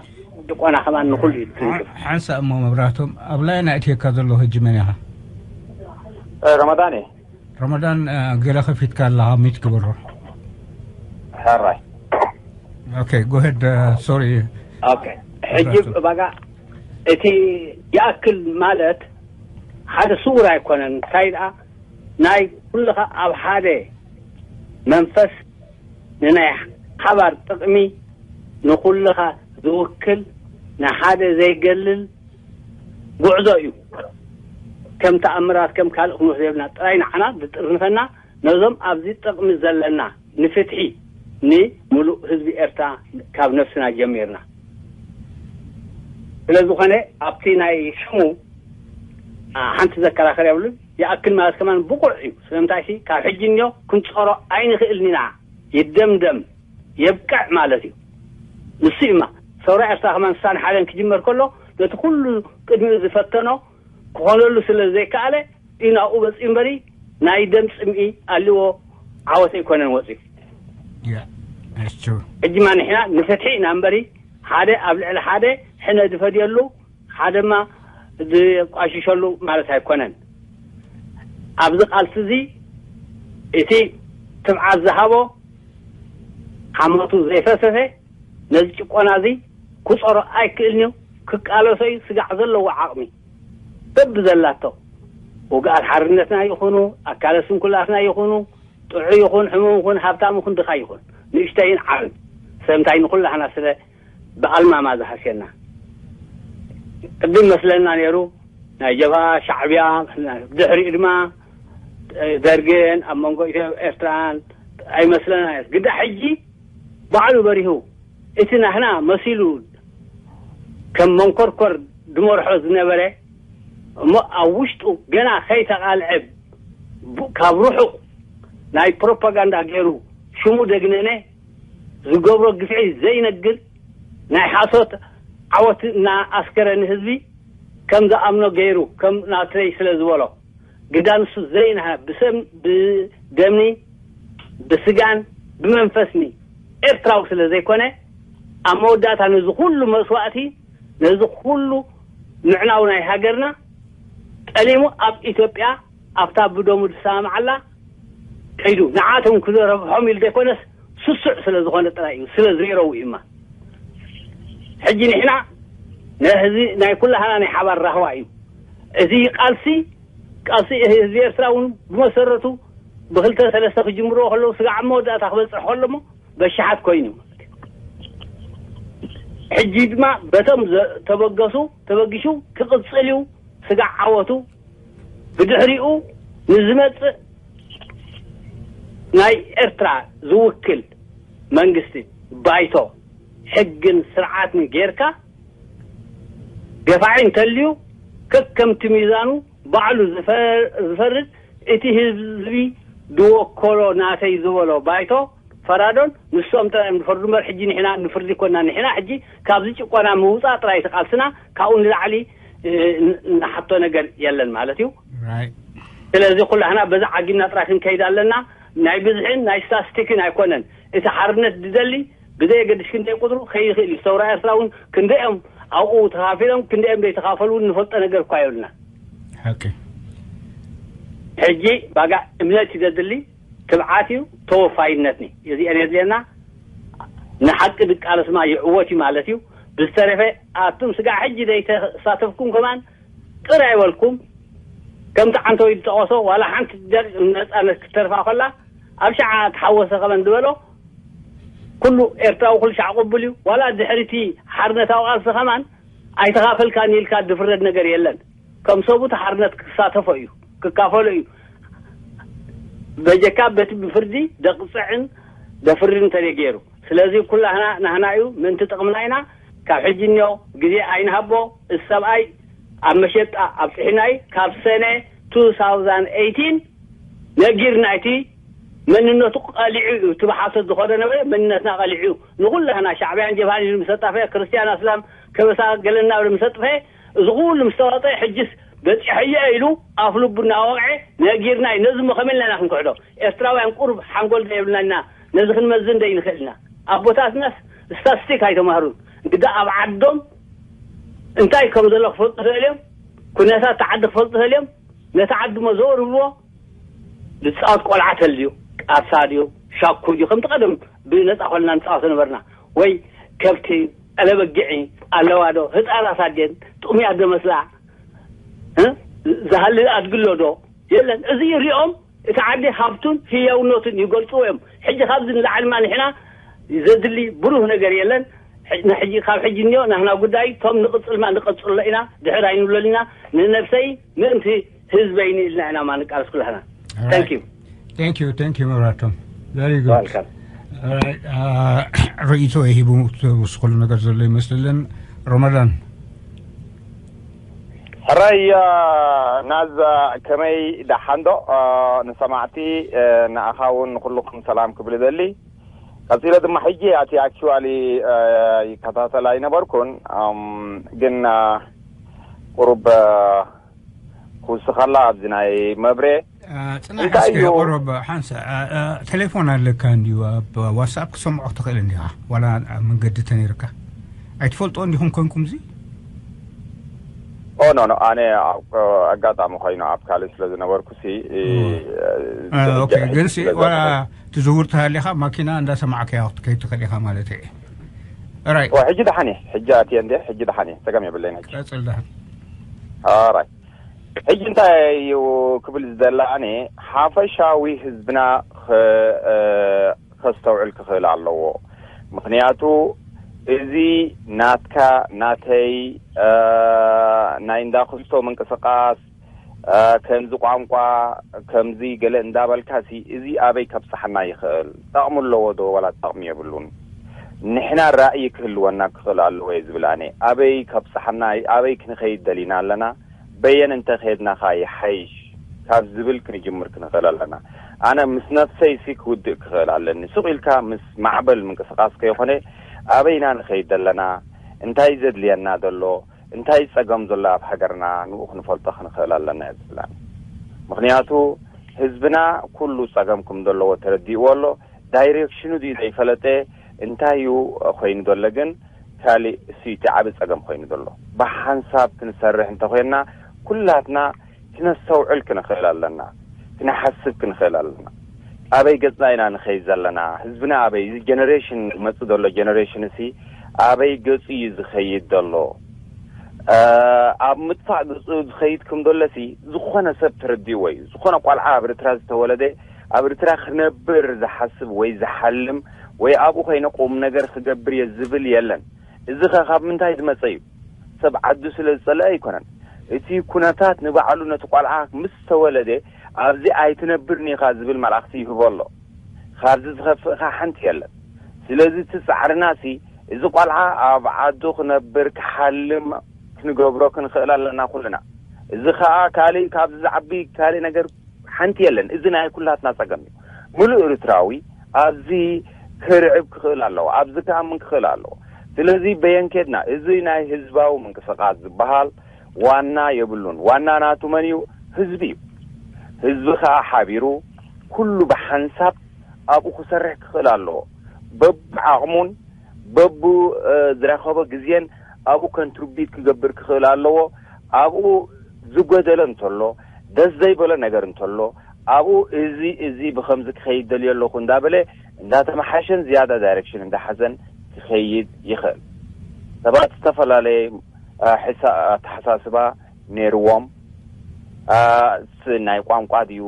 ጭቆና ከማን ንኩሉ እዩ ዝትንክፍ። ሓንሳእ እሞ መብራህቶም፣ ኣብ ላይን ኣእትየካ ዘለኹ ሕጂ መን ኢኻ? ረመዳን እየ። ረመዳን፣ ገለ ከፊትካ ኣለኻ፣ ሚት ግበሮ። ሕራይ። ኦኬ፣ ጎሄድ። ሶሪ። ኦኬ፣ ሕጂ ባጋ እቲ ይኣክል ማለት ሓደ ስውር ኣይኮነን። እንታይ ደኣ ናይ ኩልኻ ኣብ ሓደ መንፈስ ንናይ ሓባር ጥቕሚ ንኹልኻ ዝውክል ንሓደ ዘይገልል ጉዕዞ እዩ። ከም ተኣምራት ከም ካልእ ክንወስዶ የብልና። ጥራይ ንዓና ዝጥርንፈና ነዞም ኣብዚ ጥቕሚ ዘለና ንፍትሒ ንምሉእ ህዝቢ ኤርትራ ካብ ነፍስና ጀሚርና። ስለ ዝኾነ ኣብቲ ናይ ሽሙ ሓንቲ ዘከራኸር የብሉን። ይኣክል ማለት ከማን ብቑዕ እዩ። ስለምንታይ ሲ ካብ ሕጂ እንዮ ክንጸሮ ኣይንኽእልን ኢና። ይደምደም የብቅዕ ማለት እዩ። ንሱ እዩማ ሰውራ ኤርትራ ከማን ስሳን ሓደን ክጅመር ከሎ ነቲ ኩሉ ቅድሚኡ ዝፈተኖ ክኾነሉ ስለ ዘይከኣለ እዩ ናብኡ በፂኡ እምበሪ ናይ ደም ፅምኢ ኣልዎ ዓወት ኣይኮነን ወፂኡ። ሕጂማ ንሕና ንፍትሒ ኢና እምበሪ ሓደ ኣብ ልዕሊ ሓደ ሕነ ዝፈድየሉ ሓደማ ዝቋሽሸሉ ማለት ኣይኮነን። ኣብዚ ቃልሲ እዚ እቲ ትብዓት ዝሃቦ ዓመቱ ዘይፈሰሰ ነዚ ጭቆና እዚ ክፀሮ ኣይክእልን እዩ። ክቃለሶ እዩ ስጋዕ ዘለዎ ዓቕሚ በብዘላቶ ውግኣት ሓርነትና ይኹኑ ኣካለ ስንኩላትና ይኹኑ ጥዑ ይኹን ሕሙም ይኹን ሃብታም ይኹን ድኻ ይኹን ንእሽተይን ዓብን ሰምታይ ንኩላህና ስለ ብኣልማማ ዝሃስየና። ቅድም መስለና ነይሩ ናይ ጀብሃ ሻዕብያ፣ ድሕሪኡ ድማ ደርግን ኣብ መንጎ ኢትዮ ኤርትራን ኣይመስለና ነይሩ። ግዳ ሕጂ ባዕሉ በሪሁ እቲ ናህና መሲሉ ከም መንኮርኮር ዝመርሖ ዝነበረ እሞ ኣብ ውሽጡ ገና ከይተቓልዐ ካብ ርሑቕ ናይ ፕሮፓጋንዳ ገይሩ ሽሙ ደግነነ ዝገብሮ ግፍዒ ዘይነግር ናይ ሓሶት ዓወት እናኣስከረ ንህዝቢ ከም ዝኣምኖ ገይሩ ከም ናተይ ስለ ዝበሎ ግዳ ንሱ ዘይናሃ ብሰም ብደምኒ ብስጋን ብመንፈስኒ ኤርትራዊ ስለ ዘይኮነ ኣብ መወዳእታ ነዚ ኩሉ መስዋእቲ ነዚ ኩሉ ምዕናው ናይ ሃገርና ጠሊሙ ኣብ ኢትዮጵያ ኣብታ ብደሙ ዝሰማምዓላ ከይዱ ንዓቶም ክዘረብሖም ኢሉ ዘይኮነስ ስሱዕ ስለ ዝኾነ ጥራይ እዩ ስለ ዘይረው እዩማ ሕጂ ንሕና ነዚ ናይ ኩላህና ናይ ሓባር ራህዋ እዩ እዚ ቃልሲ ቃልሲ ህዝቢ ኤርትራ እውን ብመሰረቱ ብክልተ ሰለስተ ክጅምርዎ ከለዉ ስጋዕ መወዳእታ ክበፅሕ ከሎሞ በሽሓት ኮይኑ እዩ ሕጂ ድማ በቶም ተበገሱ ተበጊሹ ክቕፅል እዩ ስጋዕ ዓወቱ ብድሕሪኡ ንዝመፅእ ናይ ኤርትራ ዝውክል መንግስቲ ባይቶ ሕግን ስርዓትን ጌርካ ገፋዒ እንተልዩ ከከምቲ ሚዛኑ ባዕሉ ዝፈርድ እቲ ህዝቢ ዝወከሎ ናተይ ዝበሎ ባይቶ ፈራዶን ንሶም ጥራይ እዮም ዝፈርዱ እምበር ሕጂ ንሕና ንፍርዲ ኮና ንሕና ሕጂ ካብዚ ጭቆና ምውፃእ ጥራይ እቲ ቃልስና ካብኡ ንላዕሊ ንሓቶ ነገር የለን ማለት እዩ ስለዚ ኩላህና በዛ ዓጊብና ጥራይ ክንከይድ ኣለና ናይ ብዝሕን ናይ ስታስቲክን ኣይኮነን እቲ ሓርነት ዝደሊ ብዘየገድሽ ክንደይ ቁፅሩ ከይኽእል እዩ ሰውራ ኤርትራ እውን ክንደኦም ኣብኡ ተኻፊሎም ክንደኦም ዘይተኻፈሉ እውን ንፈልጦ ነገር እኳ የብልና ሕጂ ባጋ እምነት እዩ ዘድሊ ትብዓት እዩ ተወፋይነት ኒ እዚአን የድልየና ንሓቂ ድቃለስ ማ ይዕወት እዩ ማለት እዩ ብዝተረፈ ኣቱም ስጋዕ ሕጂ ዘይተሳተፍኩም ከማን ቅር ኣይበልኩም ከምቲ ዓንተወይ ዝጠቐሶ ዋላ ሓንቲ ደቂቕ ነፃነት ክትተርፋ ከላ ኣብ ሸዓ ተሓወሰ ከመን ዝበሎ ኩሉ ኤርትራዊ ኩሉ ሻዕ ቅቡል እዩ ዋላ ድሕሪቲ ሓርነታዊ ቃልሲ ከማን ኣይተኻፈልካን ኢልካ ዝፍረድ ነገር የለን ከም ሰቡ እቲ ሓርነት ክሳተፎ እዩ ክካፈሎ እዩ በጀካ በቲ ብፍርዲ ደቕፅዕን ደፍርን እንተደይ ገይሩ ስለዚ ኩላህና ናህና እዩ ምእንቲ ጥቕምና ኢና ካብ ሕጂ እኒኦ ግዜ ኣይንሃቦ እዚ ሰብኣይ ኣብ መሸጣ ኣብፅሒናይ ካብ ሰነ 2018 ነጊርና እቲ መንነቱ ቀሊዑ እዩ እቲ ብሓሶት ዝኸደ ነበረ መንነትና ቀሊዑ እዩ ንኩላህና ሻዕብያን ጀብሃን ኢሉ ምሰጣፈ ክርስትያን ኣስላም ከበሳ ገለና ብለ ምሰጥፈ እዚ ኩሉ ምስተዋጠ ሕጅስ በፂሐዮ ኢሉ ኣፍ ልቡ እናወቕዐ ነጊርና እዩ ነዚ ሞ ከመይ ኢልና ኢና ክንክሕዶ ኤርትራውያን ቁሩብ ሓንጎል ዶ የብልና ኢና ነዚ ክንመዝን ዶ ይንኽእል ኢና ኣቦታትናስ ስታስቲክ ኣይተማህሩን ግዳ ኣብ ዓዶም እንታይ ከም ዘሎ ክፈልጡ ተልዮም ኩነታት ተዓዲ ክፈልጡ ተልዮም ነቲ ዓዲ ሞ ዘወርብዎ ዝፃወት ቆልዓ ተልዩ ቃርሳ ድዩ ሻኩ ድዩ ከምቲ ቀደም ብነፃ ኮልና ንፃወቶ ነበርና ወይ ከብቲ ቀለበጊዒ ኣለዋ ዶ ህፃናት ኣድየን ጥሙያት ዶ መስላ ዝሃልል ኣድግሎ ዶ የለን እዚ ሪኦም እቲ ዓዲ ሃብቱን ህያውነቱን ይገልጽዎ እዮም። ሕጂ ካብዚ ንላዕሊ ማ ንሕና ዘድሊ ብሩህ ነገር የለን። ሕጂ ንሕጂ ካብ ሕጂ እንዮ ናህና ጉዳይ፣ ቶም ንቕጽል ማ ንቐጽሎ ኢና፣ ድሕር ኣይንብለልና። ንነብሰይ ምእንቲ ህዝበይ ንኢልና ኢና ማ ንቃለስ ኩላህና። Thank you። Thank you, thank you መብራቶም። Very good. Welcome. Alright. ርእይቶ ሂቡ ምስ ኩሉ ነገር ዘሎ ይመስልን። ረመዳን ሕራይ ናዛ ከመይ ደሓንዶ? ንሰማዕቲ ንኣኻ እውን ንኩልኩም ሰላም ክብል ደሊ። ቀጺለ ድማ ሕጂ ኣቲ ኣክቹዋሊ ይከታተል ኣይነበርኩን፣ ግን ቁሩብ ክውስኸላ ኣብዚ ናይ መብሬ ጽናሕ እስከ ቁሩብ ሓንሳ። ቴሌፎን ኣለካ እንድዩ፣ ኣብ ዋትስኣፕ ክሰምዖ ክትኽእል እንዲኻ፣ ዋላ መንገዲ ተነይርካ ኣይትፈልጦ እንዲኹም ኮንኩም እዚ ኦ ኖ ኖ፣ ኣነ ኣብ ኣጋጣሚ ኮይኑ ኣብ ካልእ ስለ ዝነበርኩ ሲ ግን ሲ ዋላ ትዝውር ተሃሊኻ ማኪና እንዳሰማዕካዮ ክትከይድ ትኽእል ኢኻ ማለት እዩ። ራይ ሕጂ ደሓን እየ። ሕጂ ኣትየ እንደ ሕጂ ደሓን እየ። ጸገም የብለይን። ሕጂ ቀጽል ደሓን። ኣራይ ሕጂ እንታይ እዩ ክብል ዝደላ ኣነ ሓፈሻዊ ህዝብና ከስተውዕል ክኽእል ኣለዎ። ምኽንያቱ እዚ ናትካ ናተይ ናይ እንዳክስቶ ምንቅስቃስ ከምዚ ቋንቋ ከምዚ ገለ እንዳበልካ ሲ እዚ ኣበይ ከብፅሓና ይኽእል? ጠቕሚ ኣለዎ ዶ ዋላ ጠቕሚ የብሉን? ንሕና ራእይ ክህልወና ክኽእል ኣለዎ እየ ዝብል ኣነ። ኣበይ ከብፅሓና ኣበይ ክንኸይድ ደሊና ኣለና? በየን እንተኸድናኻ ይሓይሽ ካብ ዝብል ክንጅምር ክንኽእል ኣለና። ኣነ ምስ ነፍሰይ ሲ ክውድእ ክኽእል ኣለኒ። ሱቕ ኢልካ ምስ ማዕበል ምንቅስቃስ ከይኾነ ኣበይና ንኸይድ ዘለና እንታይ ዘድልየና ዘሎ እንታይ ጸገም ዘሎ ኣብ ሃገርና ንኡ ክንፈልጦ ክንኽእል ኣለና እየ ዝብላ። ምኽንያቱ ህዝብና ኩሉ ጸገም ከም ዘለዎ ተረዲእዎ ኣሎ። ዳይሬክሽኑ ድዩ ዘይፈለጠ እንታይ እዩ ኮይኑ ዘሎ ግን ካልእ እሱ እቲ ዓቢ ጸገም ኮይኑ ዘሎ። ብሓንሳብ ክንሰርሕ እንተኾይንና ኩላትና ክነስተውዕል ክንኽእል ኣለና። ክንሓስብ ክንኽእል ኣለና። ኣበይ ገጽና ኢና ንኸይድ ዘለና? ህዝብና ኣበይ? እዚ ጀነሬሽን ዝመጽእ ዘሎ ጀነሬሽን እሲ ኣበይ ገጹ እዩ ዝኸይድ ዘሎ? ኣብ ምጥፋእ ገጹ ዝኸይድ ከም ዘሎ ሲ ዝኾነ ሰብ ተረዲእዎ እዩ። ዝኾነ ቆልዓ ኣብ ኤርትራ ዝተወለደ ኣብ ኤርትራ ክነብር ዝሓስብ ወይ ዝሓልም ወይ ኣብኡ ኮይነ ቁም ነገር ክገብር እየ ዝብል የለን። እዚ ኸ ካብ ምንታይ ዝመጸ እዩ? ሰብ ዓዱ ስለ ዝጸልአ ኣይኮነን። እቲ ኩነታት ንባዕሉ ነቲ ቆልዓ ምስ ተወለደ ኣብዚ ኣይትነብርን ኢኻ ዝብል መልእኽቲ ይህቦ ኣሎ። ካብዚ ዝኸፍእ ኸ ሓንቲ የለን። ስለዚ እቲ ጻዕርና ሲ እዚ ቆልዓ ኣብ ዓዱ ክነብር ክሓልም ክንገብሮ ክንኽእል ኣለና ኩልና። እዚ ኸኣ ካልእ ካብዚ ዝዓቢ ካልእ ነገር ሓንቲ የለን። እዚ ናይ ኩላትና ጸገም እዩ። ሙሉእ ኤርትራዊ ኣብዚ ክርዕብ ክኽእል ኣለዎ፣ ኣብዚ ክኣምን ክኽእል ኣለዎ። ስለዚ በየን ኬድና እዚ ናይ ህዝባዊ ምንቅስቃስ ዝበሃል ዋና የብሉን። ዋና ናቱ መን እዩ? ህዝቢ እዩ። ህዝቢ ከኣ ሓቢሩ ኩሉ ብሓንሳብ ኣብኡ ክሰርሕ ክኽእል ኣለዎ። በብዓቕሙን በቡ ዝረኸቦ ግዜን ኣብኡ ኮንትሪቢዩት ክገብር ክኽእል ኣለዎ። ኣብኡ ዝጎደለ እንተሎ ደስ ዘይበሎ ነገር እንተሎ ኣብኡ እዚ እዚ ብኸምዚ ክኸይድ ደልዮ ኣለኹ እንዳበለ እንዳተመሓሸን ዝያዳ ዳይሬክሽን እንዳሓዘን ክኸይድ ይኽእል። ሰባት ዝተፈላለየ ኣተሓሳስባ ነይርዎም ናይ ቋንቋ ድዩ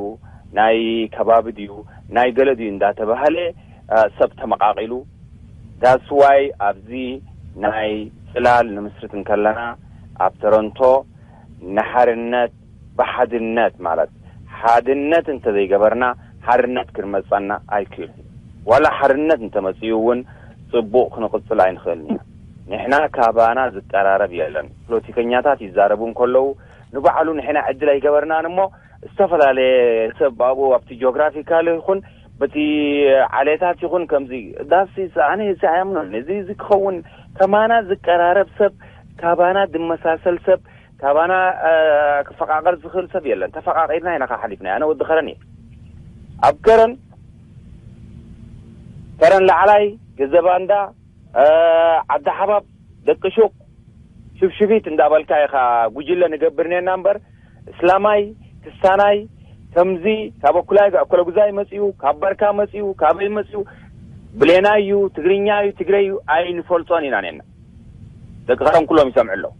ናይ ከባቢ ድዩ ናይ ገለ ድዩ እንዳተባሃለ ሰብ ተመቃቂሉ። ዳስዋይ ኣብዚ ናይ ፅላል ንምስርት እንከለና ኣብ ተረንቶ ንሓርነት ብሓድነት ማለት ሓድነት እንተዘይገበርና ሓርነት ክንመፀና ኣይክእል። ዋላ ሓርነት እንተመፅኡ እውን ፅቡቕ ክንቕፅል ኣይንኽእልን ኢና። ንሕና ካባና ዝቀራረብ የለን። ፖለቲከኛታት ይዛረቡ እንከለዉ ንባዕሉ ንሕና ዕድል ኣይገበርናን እሞ ዝተፈላለየ ሰብ ኣብኡ ኣብቲ ጂኦግራፊካል ይኹን በቲ ዓሌታት ይኹን ከምዚ ዳሲ ኣነ እዚ ኣያምኖን እዚ እዚ ክኸውን ከማና ዝቀራረብ ሰብ ካባና ዝመሳሰል ሰብ ካባና ክፈቃቀር ዝኽእል ሰብ የለን። ተፈቃቂርና ኢና ሓሊፍና። ኣነ ወዲ ከረን እየ። ኣብ ከረን ከረን ላዕላይ ገዘባንዳ ዓዲ ሓባብ ደቂ ሹቅ ሽብሽቢት እንዳበልካ ኢኻ ጉጅለ ንገብር ኔና እምበር እስላማይ ክስታናይ ከምዚ ካብ ኣኩላይ ኣኮለጉዛይ መፅኡ ካብ በርካ መፅኡ ካበይ መፅኡ ብሌና እዩ ትግርኛ እዩ ትግረ እዩ ኣይንፈልጦን ኢና ኔና። ደቂ ከረን ኩሎም ይሰምዑ ኣለዉ።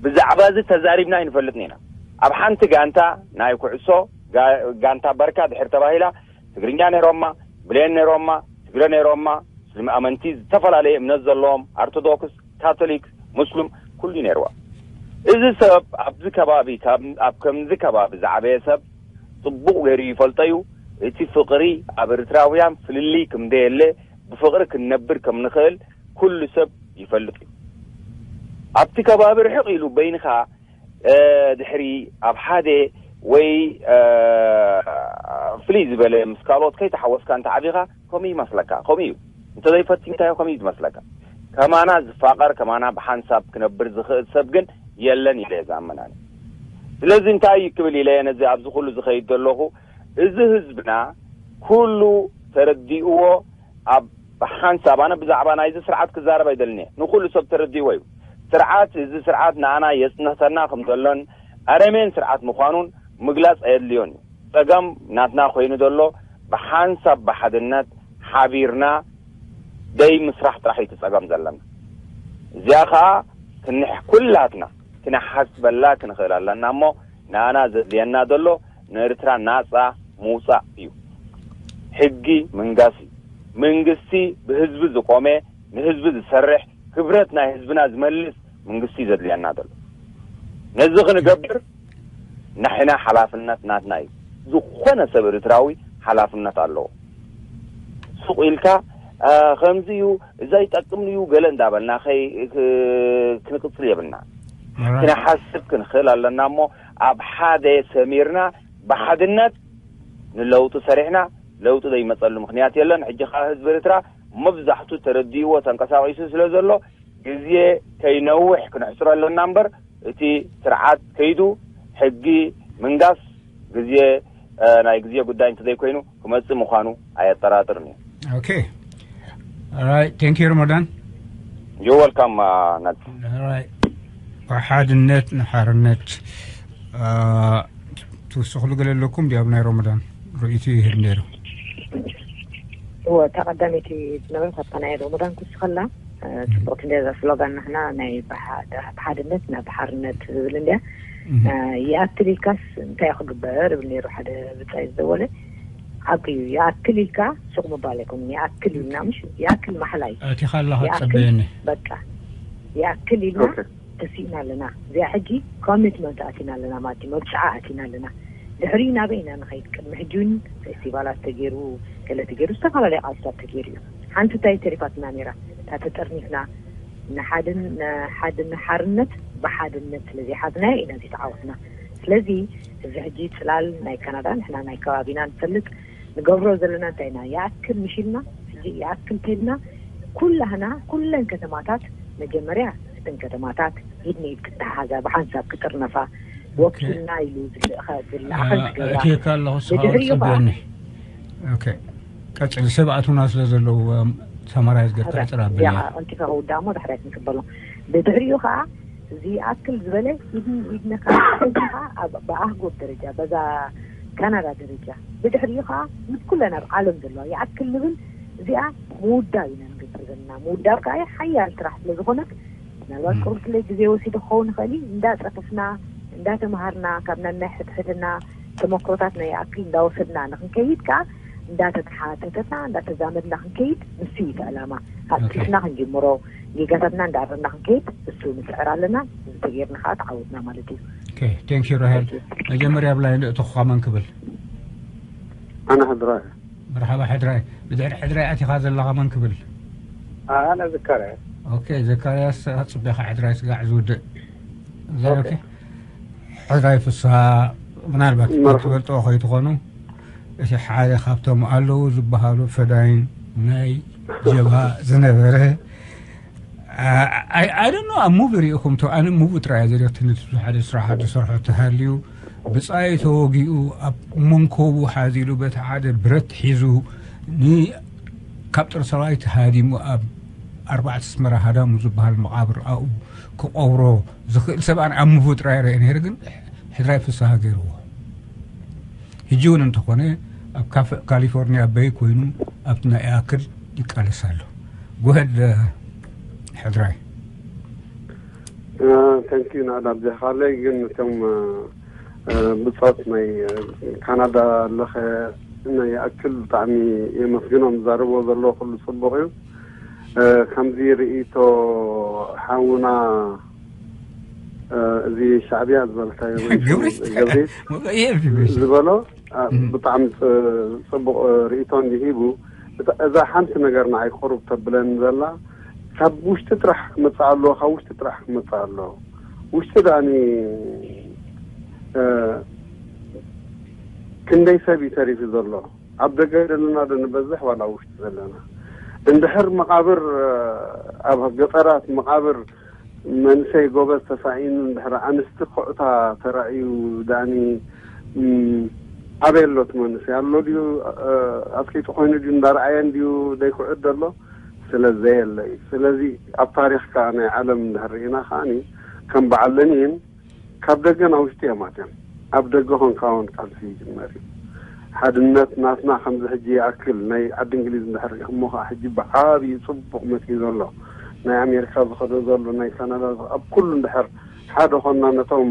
ብዛዕባ እዚ ተዛሪብና ኣይንፈልጥን ኢና። ኣብ ሓንቲ ጋንታ ናይ ኩዕሶ ጋንታ በርካ ድሕር ተባሂላ ትግርኛ ነይሮማ፣ ብሌን ነይሮማ፣ ትግረ ነይሮማ፣ ስልሚ ኣመንቲ ዝተፈላለየ እምነት ዘለዎም ኣርቶዶክስ፣ ካቶሊክ፣ ሙስሉም ኩሉ ነይርዋ። እዚ ሰብ ኣብዚ ከባቢ ኣብ ከምዚ ከባቢ ዝዓበየ ሰብ ፅቡቕ ገይሩ ይፈልጦ እዩ። እቲ ፍቕሪ ኣብ ኤርትራውያን ፍልልይ ከምዘየለ ብፍቕሪ ክንነብር ከም ንኽእል ኩሉ ሰብ ይፈልጥ እዩ። ኣብቲ ከባቢ ርሕቕ ኢሉ በይንኻ ድሕሪ ኣብ ሓደ ወይ ፍልይ ዝበለ ምስ ካልኦት ከይተሓወስካ እንተ ዓቢኻ ከምኡ ይመስለካ። ከምኡ እዩ። እንተዘይፈቲንካዮ ከምኡ እዩ ዝመስለካ። ከማና ዝፋቐር ከማና ብሓንሳብ ክነብር ዝኽእል ሰብ ግን የለን ኢለ እየ ዝኣምን ኣነ። ስለዚ እንታይ እዩ ክብል ኢለ እየ ነዚ ኣብዚ ኩሉ ዝኸይድ ዘለኹ። እዚ ህዝብና ኩሉ ተረዲእዎ ኣብ ብሓንሳብ ኣነ ብዛዕባ ናይዚ ስርዓት ክዛረብ ኣይደልን እየ። ንኹሉ ሰብ ተረዲእዎ እዩ። ስርዓት እዚ ስርዓት ንኣና የፅንተና ከም ዘሎን ኣረሜን ስርዓት ምዃኑን ምግላፅ ኣየድልዮን እዩ። ፀገም ናትና ኮይኑ ዘሎ ብሓንሳብ ብሓድነት ሓቢርና ደይ ምስራሕ ጥራሕ እዩ እቲ ፀገም ዘለና። እዚኣ ከዓ ክንሕ ኩላትና ክነሓስበላ ክንኽእል ኣለና እሞ ንኣና ዘድልየና ዘሎ ንኤርትራ ናፃ ምውፃእ እዩ። ሕጊ ምንጋስ እዩ። መንግስቲ ብህዝቢ ዝቆመ ንህዝቢ ዝሰርሕ ክብረት ናይ ህዝብና ዝመልስ መንግስቲ ዘድልየና ዘሎ። ነዚ ክንገብር ናሕና ሓላፍነት ናትና እዩ። ዝኾነ ሰብ ኤርትራዊ ሓላፍነት ኣለዎ። ሱቕ ኢልካ ከምዚ እዩ እዛ ይጠቅም እዩ ገለ እንዳበልና ክንቅፅል የብልና። ክንሓስብ ክንኽእል ኣለና እሞ ኣብ ሓደ ሰሚርና ብሓድነት ንለውጢ ሰሪሕና ለውጢ ዘይመፀሉ ምክንያት የለን። ሕጂ ከዓ ህዝቢ ኤርትራ መብዛሕቱ ተረዲእዎ ተንቀሳቂሱ ስለ ዘሎ ግዜ ከይነውሕ ክንሕፅሮ ኣለና እምበር እቲ ስርዓት ከይዱ ሕጊ ምንጋስ ግዜ ናይ ግዜ ጉዳይ እንተዘይኮይኑ ክመፅእ ምዃኑ ኣየጠራጥርን እዩ። Okay. All right. Thank you, Ramadan. You're welcome, uh, Nat. All right. ብሓድነት ንሓርነት ትውስኽሉ ገለ ኣለኩም ድያብ ናይ ሮመዳን ርእይቱ ይህብ ነይሩ። እወ፣ እታ ቀዳመይቲ ዝነበረት ኣብታ ናይ ሮመዳን ክውስኸላ ጽቡቕቲ እንደ ስሎጋን ንሕና ናይ ብሓድነት ናብ ሓርነት ዝብል እንድያ። ይኣክል ኢልካስ እንታይ ክግበር እብል ነይሩ ሓደ ብጻይ ዝደወለ። ሓቂ እዩ። ይኣክል ኢልካ ሱቕ ምባል ኣይኮኑን። ይኣክል ኢልና ምሽ ይኣክል ማሕላ እዩ። ኣቲኻ ኣለኻ ይኣክል ጸበየኒ። በቃ ይኣክል ኢልና ተሲእና ኣለና። እዚኣ ሕጂ ኮሚትመንት ኣቲና ኣለና ማለት እዩ። መብጽዓ ኣቲና ኣለና። ድሕሪኡ ናበይ ኢና ንኸይድ? ቅድሚ ሕጂ እውን ፌስቲቫላት ተገይሩ፣ ገለ ተገይሩ፣ ዝተፈላለዩ ቃልስታት ተገይሩ እዩ። ሓንቲ እንታይ ተሪፋትና ነይራ? እታ ተጠርኒፍና ንሓድን ንሓድን ሓርነት ብሓድነት ስለ ዘይሓዝናዮ ኢና ዘይተዓወትና። ስለዚ እዚ ሕጂ ጽላል ናይ ካናዳ ንሕና ናይ ከባቢና ንፈልጥ ንገብሮ ዘለና እንታይ ኢና ይኣክል ምሽ ኢልና ሕጂ ይኣክል ተልና ኩላህና ኩለን ከተማታት መጀመርያ እተን ከተማታት ኢድ ንኢድ ክተሓሓዛ ብሓንሳብ ክጥርነፋ ወኪልና ኢሉ ዝልእኸ ዝለኣኸን ክገብራ እቲካ ኣለኹ ስኻ ብድሕሪኡ ከዓ ጸበኒ ኦኬ ቀጽል ሰብ ኣቱና ስለ ዘለዉ ሰማራይዝ ገርካ ሕጽር ኣብል እያ ቀልጢፈ ክውዳእ እሞ ዳሕራይ ክንቅበሎ ብድሕሪኡ ከዓ እዚ ይኣክል ዝበለ ኢድን ኢድንኻ ኢድንኻ ኣብ ብኣህጉር ደረጃ በዛ ካናዳ ደረጃ ብድሕሪኡ ከዓ ምስ ኩለን ኣብ ዓለም ዘለዋ ይኣክል ንብል እዚኣ ምውዳብ ኢና ንገብር ዘለና ምውዳብ ከዓ ሓያል ስራሕ ስለ ዝኾነት ምናልባት ቅሩብ ስለይ ግዜ ወሲዱ ክኸውን ይኽእል እዩ እንዳፀፈፍና እንዳተምሃርና ካብ ነናይ ሕድሕድና ተመክሮታት ናይ ይኣክል እንዳወሰድና ንክንከይድ ከዓ እንዳተተሓተተትና እንዳተዛመድና ክንከይድ ንሱ እዩ እቲ ዕላማ። ኣፅፊፍና ክንጅምሮ ጌጋታትና እንዳኣረምና ክንከይድ እሱ ንፅዕር ኣለና። እዚ ተገይርና ከዓ ተዓወትና ማለት እዩ። ቴንክ ዩ ራሄል። መጀመርያ ብላይ ንእተኹኻ መን ክብል? ኣነ ሕድራይ። መርሓባ ሕድራይ። ብድሕሪ ሕድራይ ኣቲኻ ዘለኻ መን ክብል? ኣነ ዘካርያስ። ኦኬ ዘካርያስ ፅቤኻ ሕድራይ ስጋዕ ዝውድእ። ኦኬ ሕራይ ፍስሃ ምናልባት መርሓባ። ትፈልጥዎ ከይትኾኑ እቲ ሓደ ካብቶም ኣለዉ ዝበሃሉ ፈዳይን ናይ ጀብሃ ዝነበረ ኣይደኖ ኣብ ሙቪ ሪኢኹም ቶ ኣነ ሙቪ ጥራይ ዘሪኦ ትንት ሓደ ስራሕ ዝሰርሖ ተሃልዩ ብጻይ ተወጊኡ ኣብ መንኮቡ ሓዚሉ በቲ ሓደ ብረት ሒዙ ን ካብ ጥር ሰብኣይ ተሃዲሙ ኣብ ኣርባዕተ ኣስመራ ሃዳሙ ዝበሃል መቓብር ኣብኡ ክቐብሮ ዝኽእል ሰብ ኣነ ኣብ ምፉ ጥራይ ርአ ነይሩ ግን ሕድራይ ፍስሃ ገይርዎ። ሕጂ እውን እንተኾነ ኣብ ካሊፎርኒያ በይ ኮይኑ ኣብቲ ናይ ኣክል ይቃለስ ኣሎ። ጎሀድ ሕድራይ። ተንኪዩ ናዳ ብዝሕኻለይ ግን እቶም ብጾት ናይ ካናዳ ኣለኸ ናይ ይኣክል ብጣዕሚ የመስግኖም። ዝዛረብዎ ዘለዎ ኩሉ ጽቡቕ እዩ። ከምዚ ርእይቶ ሓውና እዚ ሻዕብያ ዝበልካዮ ግብሪ ገብሪ ዝበሎ ብጣዕሚ ጽቡቕ ርእይቶ እንዲሂቡ። እዛ ሓንቲ ነገር ንዓይ ቁሩብ ተብለኒ ዘላ ካብ ውሽጢ ጥራሕ ክመጽእ ኣለዎ፣ ካብ ውሽጢ ጥራሕ ክመጽእ ኣለዎ። ውሽጢ ዳኒ ክንደይ ሰብ እዩ ተሪፉ ዘሎ? ኣብ ደገ ዘለና ዶ ንበዝሕ ዋላ ውሽጢ ዘለና? እንድሕር መቓብር ኣብ ገጠራት መቓብር መንሰይ ጎበዝ ተሳኢኑ እንድሕር ኣንስቲ ኮዕታ ተራእዩ ዳኒ ኣበይ ኣሎ እቲ መንሰይ? ኣሎ ድዩ? ኣስቂጡ ኮይኑ ድዩ እንዳረኣየን ድዩ ደይኩዕት ዘሎ? ስለ ዘየለ እዩ። ስለዚ ኣብ ታሪኽ ከዓ ናይ ዓለም እንድሕር ርኢና ከዓኒ ከም በዓል ለኒን ካብ ደገ ናብ ውሽጢ እዮም ኣትዮም። ኣብ ደገ ኮንካ እውን ቃልሲ ይጅመር እዩ። ሓድነት ናትና ከምዚ ሕጂ ይኣክል ናይ ዓዲ እንግሊዝ እንድሕር ሪኢኹሞ ከዓ ሕጂ ብዓብዩ ፅቡቕ መፅዩ ዘሎ ናይ ኣሜሪካ ዝኸዶ ዘሎ ናይ ካናዳ ኣብ ኩሉ እንድሕር ሓደ ኮና ነቶም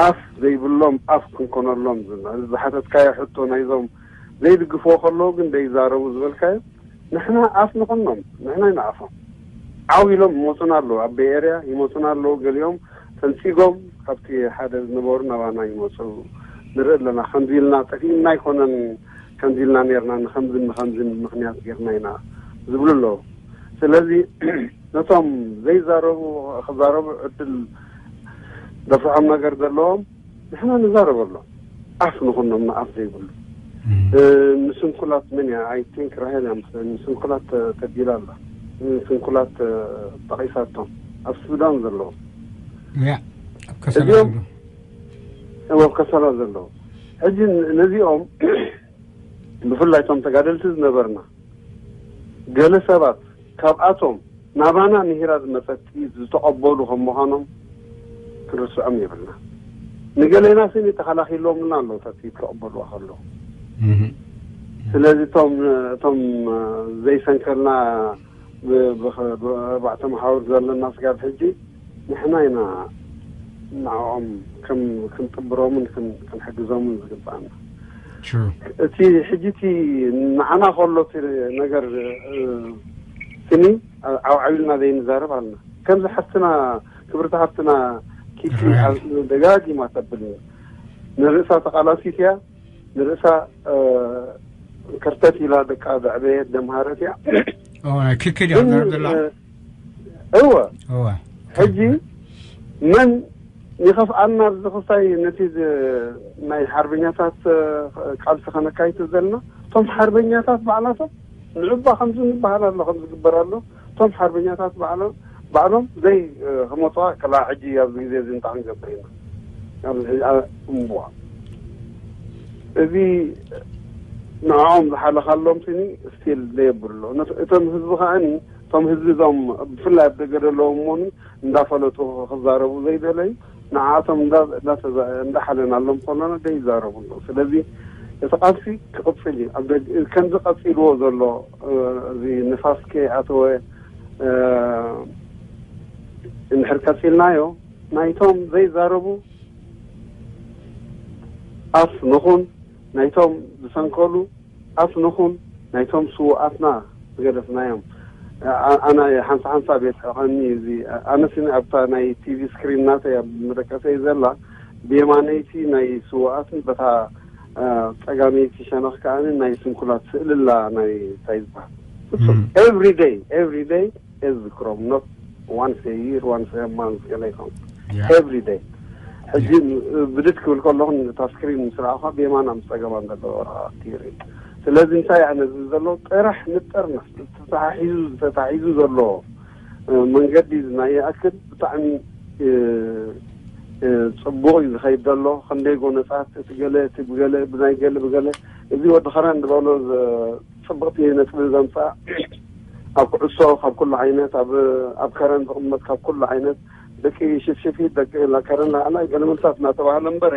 ኣፍ ዘይብሎም ኣፍ ክንኮነሎም ዝሓተትካዮ ሕቶ ናይዞም ዘይድግፍዎ ከለዉ ግን ዘይዛረቡ ዝበልካዮ ንሕና ኣፍ ንኾኖም ንሕና ይንኣፎም ዓው ኢሎም ይመፁና ኣለዉ ኣብ ቤይ ኤርያ ይመፁና ኣለዉ ገሊኦም ተንፂጎም ካብቲ ሓደ ዝነበሩ ናባና ይመፁ ንርኢ ኣለና ከምዚ ኢልና ጠፊእና ኣይኮነን ከምዚ ኢልና ነርና ንከምዝን ንከምዝን ምክንያት ጌርና ኢና ዝብሉ ኣለዉ ስለዚ ነቶም ዘይዛረቡ ክዛረቡ ዕድል ደፍዖም ነገር ዘለዎም ንሕና ንዛረበሎም ኣፍ ንኹኖም ንኣፍ ዘይብሉ ንስንኩላት መን እያ ኣይ ቲንክ ራሄል እያ መስለኒ ንስንኩላት ተቢላ ኣላ ንስንኩላት ጠቒሳቶም ኣብ ሱዳን ዘለዉ ያ ኣብ ከሰላ እዚኦም ዘለዉ ኣብ ከሰላ ዘለዉ ሕጂ ነዚኦም ብፍላይ እቶም ተጋደልቲ ዝነበርና ገለ ሰባት ካብኣቶም ናባና ምሂራ ዝመፀት ጥይት ዝተቐበሉ ከም ምዃኖም ክንርስዖም የብልና። ንገሌና ስኒ ተኸላኺሎምልና ኣለዉ እታ ጥይት ክቕበልዋ ከለዉ። ስለዚ እቶም እቶም ዘይሰንከልና ብኣርባዕተ መሓውር ዘለና ስጋብ ሕጂ ንሕና ኢና ንዕኦም ከም ክንጥብሮምን ክንሕግዞምን ዝግባኣና። እቲ ሕጂ እቲ ንዓና ከሎ እቲ ነገር ስኒ ዓብዓቢልና ዘይንዛረብ ኣለና። ከምዚ ሓፍትና ክብርቲ ሓፍትና ኪቲ ደጋጊማ ተብል ንርእሳ ተቃላሲት እያ። ንርእሳ ከርተት ኢላ ደቃ ዘዕበየት ደምሃረት እያ። ናይ ክክድ እያ ዘርብ ዘላ እወ እወ ሕጂ መን ይኸፍኣና ኣብዚ ክስታይ ነቲ ናይ ሓርበኛታት ቃልሲ ከነካይት ዘለና እቶም ሓርበኛታት ባዕላቶም ንዕባ ከምዚ ንበሃል ኣሎ ከም ዝግበር ኣሎ እቶም ሓርበኛታት ባዕሎም ባዕሎም ዘይ ክመፅዋ ከላ ሕጂ ኣብዚ ግዜ እዚ እንታይ ክንገብር ኢና እምቡዋ እዚ ንዕኦም ዝሓለኻሎም ስኒ ስቲል ዘየብሉ ኣሎ እቶም ህዝቢ ከዓኒ እቶም ህዝቢ እዞም ብፍላይ ኣብ ደገ ዘለዎም እሞኒ እንዳፈለጡ ክዛረቡ ዘይደለዩ ንዓቶም እንዳሓለናሎም ከሎና ዘይዛረቡ ኣለዉ ስለዚ እቲ ቃልሲ ክቕፅል እዩ ኣብ ከምዚ ቀፂልዎ ዘሎ እዚ ንፋስ ከይኣተወ እንድሕር ቀፂልናዮ ናይቶም ዘይዛረቡ ኣፍ ንኹን ናይቶም ዝሰንከሉ ኣፍ ንኹን ናይቶም ስውኣትና ዝገደፍናዮም ኣነ ሓንሳ ሓንሳ ቤት ሕቐኒ እዚ ኣነስ ኣብታ ናይ ቲቪ ስክሪን ናተይ ኣብ መደቀሰይ ዘላ ብየማነይቲ ናይ ስውኣትን በታ ጸጋመይቲ ሸነኽ ከኣ ናይ ስንኩላት ስእልላ ናይ እንታይ ዝበሃል every day every day እዝክሮም not once a year once a month ገለ ይኸውን every day ሕጂ ብድድ ክብል ከለኹ እታ ስክሪን ምስ ረኣኹ ብየማና ምስ ጸገማን ዘለዎ ረኣኽቲ ይርኢ ስለዚ እንታይ ኣነ ዝብል ዘሎ ጥራሕ ንጥርና ተታሒዙ ተታሒዙ ዘሎ መንገዲ ናይ ይኣክል ብጣዕሚ ጽቡቕ እዩ ዝኸይድ ዘሎ ክንደይ ጎነጻት እቲ ገለ እቲ ብገለ ብናይ ገለ ብገለ እዚ ወዲ ኸረን ዝበሎ ጽብቕቲ ነጥቢ ዘምጻእ ኣብ ኩዕሶ ካብ ኩሉ ዓይነት ኣብ ኣብ ከረን ዝቕመጥ ካብ ኩሉ ዓይነት ደቂ ሽፍሽፊት ደቂ ከረን ላዕላይ ገለመልታት እናተባህለ እምበረ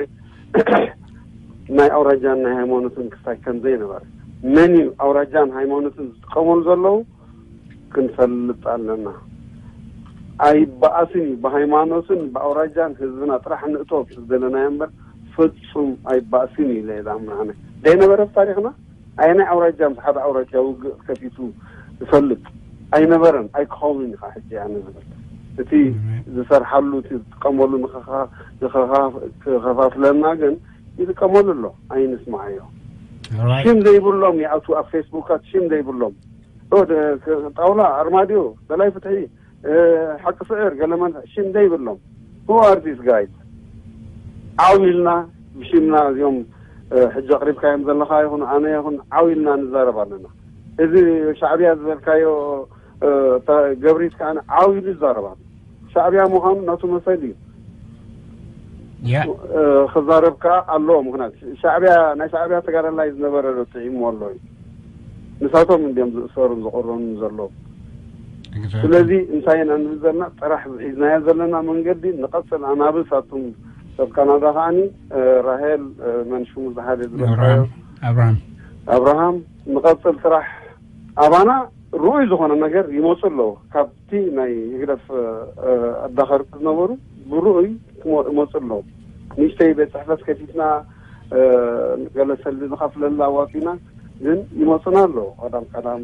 ናይ ኣውራጃን ናይ ሃይማኖትን ክስታይ ከም ዘይነበረ መን እዩ ኣውራጃን ሃይማኖትን ዝጥቀመሉ ዘለዉ ክንፈልጥ ኣለና። ኣይበኣስን እዩ ብሃይማኖትን ብኣውራጃን ህዝብና ጥራሕ ንእቶ ዘለናዮ እምበር ፍጹም ኣይባእስን እዩ ኢለ እየ ዝኣምን ኣነ። ዘይነበረ ኣብ ታሪኽና ኣየናይ ኣውራጃ ምስ ሓደ ኣውራጃ ውግእ ከፊቱ ዝፈልጥ ኣይነበረን፣ ኣይክኸውን ኢኻ ሕጂ ኣነ ዝብል። እቲ ዝሰርሓሉ፣ እቲ ዝጥቀመሉ ንኸኻ-፣ ንኸኻ-፣ ክኸፋፍለና ግን ይጥቀመሉ ኣሎ። ኣይንስማዓዮ። ሽም ዘይብሎም ይኣትዉ ኣብ ፌስቡካት፣ ሽም ዘይብሎም። ኦ፣ ደ-፣ ጣውላ፣ ኣርማድዮ፣ ደላይ ፍትሒ፣ እ፣ ሓቂ ስዕር፣ ገለ ማለት ሽም ዘይብሎም። Who are these guys? ዓው ኢልና ብሽምና እዚኦም፣ እ፣ ሕጂ ኣቕሪብካዮም ዘለኻ ይኹን ኣነ ይኹን ዓው ኢልና ንዛረብ ኣለና። እዚ ሻዕብያ ዝበልካዮ፣ እ፣ ተ-፣ ገብሪት ከኣ ዓው ኢሉ ይዛረብ ኣሎ። ሻዕብያ ምዃኑ ናቱ መሰል እዩ። ያ። እ፣ ክዛረብ ከኣ ኣለዎ። ምኽንያቱ ሻዕብያ፣ ናይ ሻዕብያ ተጋዳላይ ዝነበረ ዶ ጥዒምዎ ኣሎ እዩ። ንሳቶም እንዲኦም ዝእሰሩን ዝቕረኑን ዘለዉ። Exactly። ስለዚ እንታይ ኢና ንብል ዘለና? ጥራሕ ዝሒዝናዮ ዘለና መንገዲ ንቐጽል። ኣናብስ ኣቱም ሰብ ካናዳ ከኣኒ፣ እ፣ ራሄል፣ እ፣ መን ሽሙ ዝሓደ ዝበልካዮ? ኣብርሃም። ኣብርሃም። ኣብርሃም፣ ንቐጽል ጥራሕ። ኣባና ርኡይ ዝኾነ ነገር ይመጹ ኣለዉ። ካብቲ ናይ ህግደፍ፣ እ፣ ኣዳኸርቲ ዝነበሩ ብርኡይ ክመ-፣ ይመጹ ኣለዉ። ንእሽተይ ቤት ጽሕፈት ከፊትና፣ እ፣ ገለ ሰልዲ ንኸፍለላ ኣዋጺና፣ ግን ይመጹና ኣለዉ። ቀዳም ቀዳም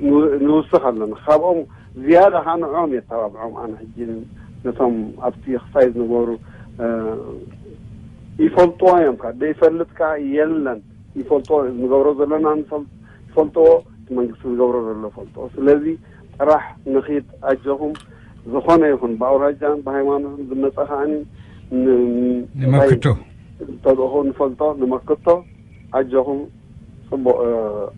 ን-፣ ንውስኽ ኣለና። ካብኦም ዝያዳ ኸኣ ንዕኦም የተባብዖም። ኣነ ሕጂ ነቶም ኣብቲ ክሳይ ዝነበሩ፣ እ፣ ይፈልጥዎ እዮም። ከኣ ዘይፈልጥ ከኣ የለን። ይፈልጦ፣ ንገብሮ ዘለና ንፈል-፣ ይፈልጥዎ፣ እቲ መንግስቲ ዝገብሮ ዘሎ ፈልጦ። ስለዚ ጥራሕ ንኺድ፣ ኣጆኹም። ዝኾነ ይኹን ብኣውራጃን ብሃይማኖትን ዝመጸ ከኣኒ ን-፣ ንመክቶ። እንታይ ተልእኾ ንፈልጦ፣ ንመክቶ። ኣጆኹም። ጽቡቕ፣ እ፣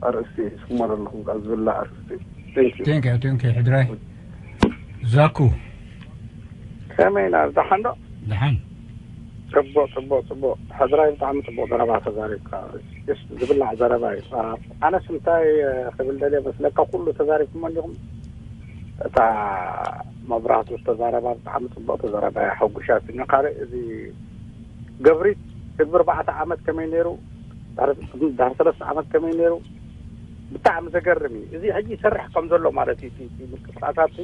ኣርእስቲ ሒዝኩሞ ዘለኹም፣ ካብ ዝብላዕ ኣርእስቲ። Thank you። Thank you፣ thank you፣ ሕድራይ። ዛኩ። ከመይ ኢና? ደሓን ዶ? ደሓን። ጽቡቕ፣ ጽቡቕ፣ ጽቡቕ። ሕድራይ ብጣዕሚ ጽቡቕ ዘረባ ተዛሪብካ። ጀስት ዝብላዕ ዘረባ እዩ። አ-፣ ኣነስ እንታይ፣ እ፣ ክብል ደልየ መስለካ፣ ኩሉ ተዛሪብኩሞ እንዲኹም። እታ መብራህቱ ዝተዛረባ ብጣዕሚ ጽቡቕ ተዛረባ እያ፣ ሓጉሻትኒ። ካልእ እዚ ገብሪት ቅድሚ ኣርባዕተ ዓመት ከመይ ነይሩ፣ ድሕሪ፣ ድሕሪ ሰለስተ ዓመት ከመይ ነይሩ፣ ብጣዕሚ ዘገርም እዩ። እዚ ሕጂ ይሰርሕ ከም ዘሎ ማለት እዩ። እቲ፣ እቲ ምንቅስቃሳት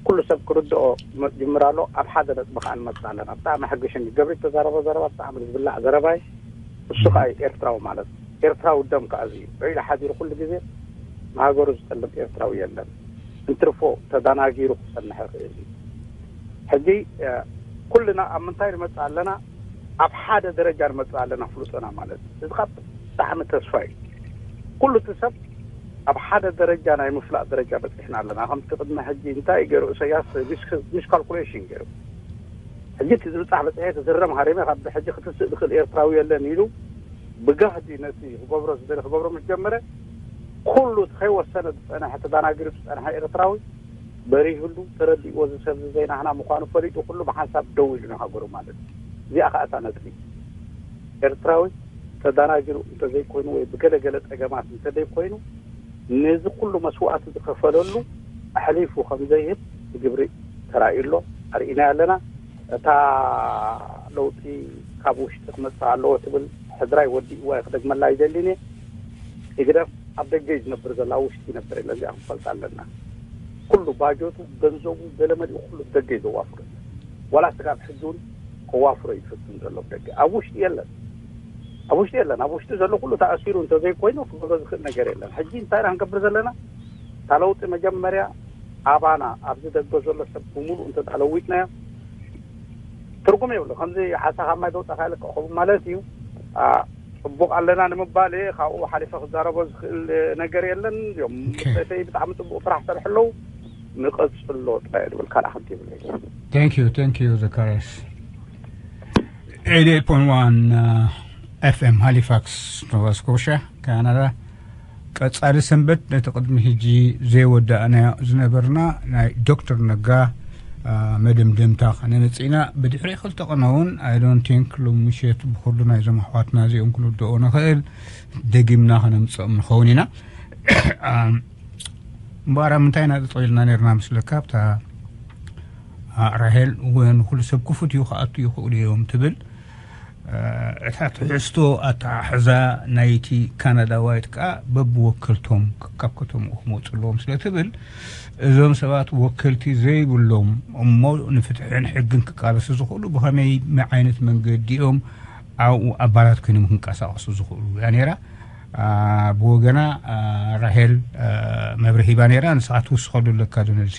ኩሉ ሰብ ክርድኦ መ-፣ ጅምር ኣሎ። ኣብ ሓደ ነጥቢ ከኣ ንመጽእ ኣለና። ብጣዕሚ ኣሐገሸኒ። ገብሪ እተዛረቦ ዘረባ ብጣዕሚ ዝብላዕ ዘረባ እዩ። እሱ ከኣ እዩ ኤርትራዊ ማለት። ኤርትራዊ ደም ከኣ እዚ እዩ። ውዒሉ ሓዲሩ ኩሉ ግዜ ንሃገሩ ዝጠልብ ኤርትራዊ የለን። እንትርፎ ተዳናጊሩ ክጸንሕ ይኽእል እዩ። ሕጂ፣ እ፣ ኩልና ኣብ ምንታይ ንመጽእ ኣለና? ኣብ ሓደ ደረጃ ንመጽእ ኣለና፣ ፍሉጥና ማለት እዩ። እዚ ካብ ብጣዕሚ ተስፋ እዩ። ኩሉ እቲ ሰብ ኣብ ሓደ ደረጃ ናይ ምፍላጥ ደረጃ በጺሕና ኣለና። ከምቲ ቅድሚ ሕጂ እንታይ ገይሩ ኢሳያስ ሚስ-፣ ሚስካልኩሌሽን ገይሩ። ሕጂ እቲ ዝብጻሕ በጺሐ፣ እቲ ዝረም ሃሪመ፣ ካብ ሕጂ ክትስእ ዝኽእል ኤርትራዊ የለን ኢሉ ብጋህዲ ነቲ ክገብሮ ዝደሊ ክገብሮ ምስ ጀመረ፣ ኩሉ እቲ ከይወሰነ ዝጸንሐ፣ ተዳናጊሩ ዝጸንሐ ኤርትራዊ በሪህሉ፣ ተረዲእዎ፣ እዚ ሰብ እዚ ዘይናህና ምዃኑ ፈሊጡ፣ ኩሉ ብሓንሳብ ደው ኢሉ ንሃገሩ ማለት እዩ። እዚኣ ከኣ እታ ነጥቢ። ኤርትራዊ ተዳናጊሩ እንተዘይኮይኑ ወይ ብገለገለ ጸገማት እንተዘይኮይኑ፣ ነዚ ኩሉ መስዋእቲ ዝኸፈለሉ ኣሕሊፉ ከም ዘይህብ ብግብሪ ተራእዩ ኣሎ፣ ኣርኢና ኣለና። እታ ለውጢ ካብ ውሽጢ ክመጽእ ኣለዎ ትብል ሕድራይ ወዲእዋ እዩ፣ ክደግመላ ኣይደልን እየ። ህግደፍ ኣብ ደገ እዩ ዝነብር ዘሎ፣ ኣብ ውሽጢ ይነብር የለን። እዚኣ ክንፈልጣ ኣለና። ኩሉ ባጀቱ፣ ገንዘቡ፣ ገለ መሊኡ ኩሉ ብደገ እዩ ዘዋፍሮ። ዋላ ስጋብ ሕጂ እውን ከዋፍሮ እዩ ዝፍትን ዘሎ ብደገ። ኣብ ውሽጢ የለን። ኣብ ውሽጢ የለን። ኣብ ውሽጢ ዘሎ ኩሉ ተኣሲሩ እንተዘይኮይኑ ክገብሮ ዝኽእል ነገር የለን። ሕጂ እንታይ ኢና ክንገብር ዘለና? እታ ለውጢ መጀመርያ ኣባና ኣብዚ ደገ ዘሎ ሰብ ብምሉእ እንተ ደኣ ለዊጥናዮ ትርጉም የብሉ። ከምዚ ዓሳ ካብ ማይ ዘውጻእካ ኢለ ክኸውን ማለት እዩ። አ፣ ጽቡቕ ኣለና ንምባል እየ። ካብኡ ሓሊፈ ክዛረቦ ዝኽእል ነገር የለን። እዚኦም ኦኬ። ሰተይ ብጣዕሚ ጽቡቕ ስራሕ ሰርሑ ኣለዉ። ንቐጽሎ ጥራይ እየ ዝብል፣ ካልእ ሓንቲ የብለይ። Thank you፣ thank you ዘካርያስ። ኤይት ኤይት ፖይንት ዋን ኤፍ ኤም ሃሊፋክስ ኖቫ ስኮሻ ካናዳ። ቀጻሊ ሰንበት ነቲ ቅድሚ ሕጂ ዘይወዳእናዮ ዝነበርና ናይ ዶክተር ነጋ፣ አ፣ መደምደምታ ከነመጽእ ኢና። ብድሕሪ ክልተ ቅነ እውን I don't think ሎም ምሸት ብኹሉ ናይዞም ኣሕዋትና እዚኦም ክንውድኦ ንኽእል፣ ደጊምና ከነምጽኦም ንኸውን ኢና። አ፣ እምበኣር ኣብ ምንታይ ኢና ጠጠው ኢልና ነርና ምስለካ? ኣብታ፣ አ፣ ራሄል እውን ኩሉ ሰብ ክፉት እዩ፣ ክኣቱ ይኽእሉ እዮም ትብል። እታ ትሕዝቶ ኣተሓሕዛ ናይቲ ካናዳዋይት ከኣ በብወከልቶም ካብ ከተምኡ ክመፁ ኣለዎም ስለ ትብል፣ እዞም ሰባት ወከልቲ ዘይብሎም እሞ ንፍትሕን ሕግን ክቃለሱ ዝኽእሉ ብኸመይ ዓይነት መንገዲ እዮም ኣብኡ ኣባላት ኮይኖም ክንቀሳቐሱ ዝኽእሉ እያ ነይራ። ብወገና ራሄል መብርሂ ሂባ ነይራ። ንስኻ ትውስኸሉ ኣለካ ዶ ነዚ?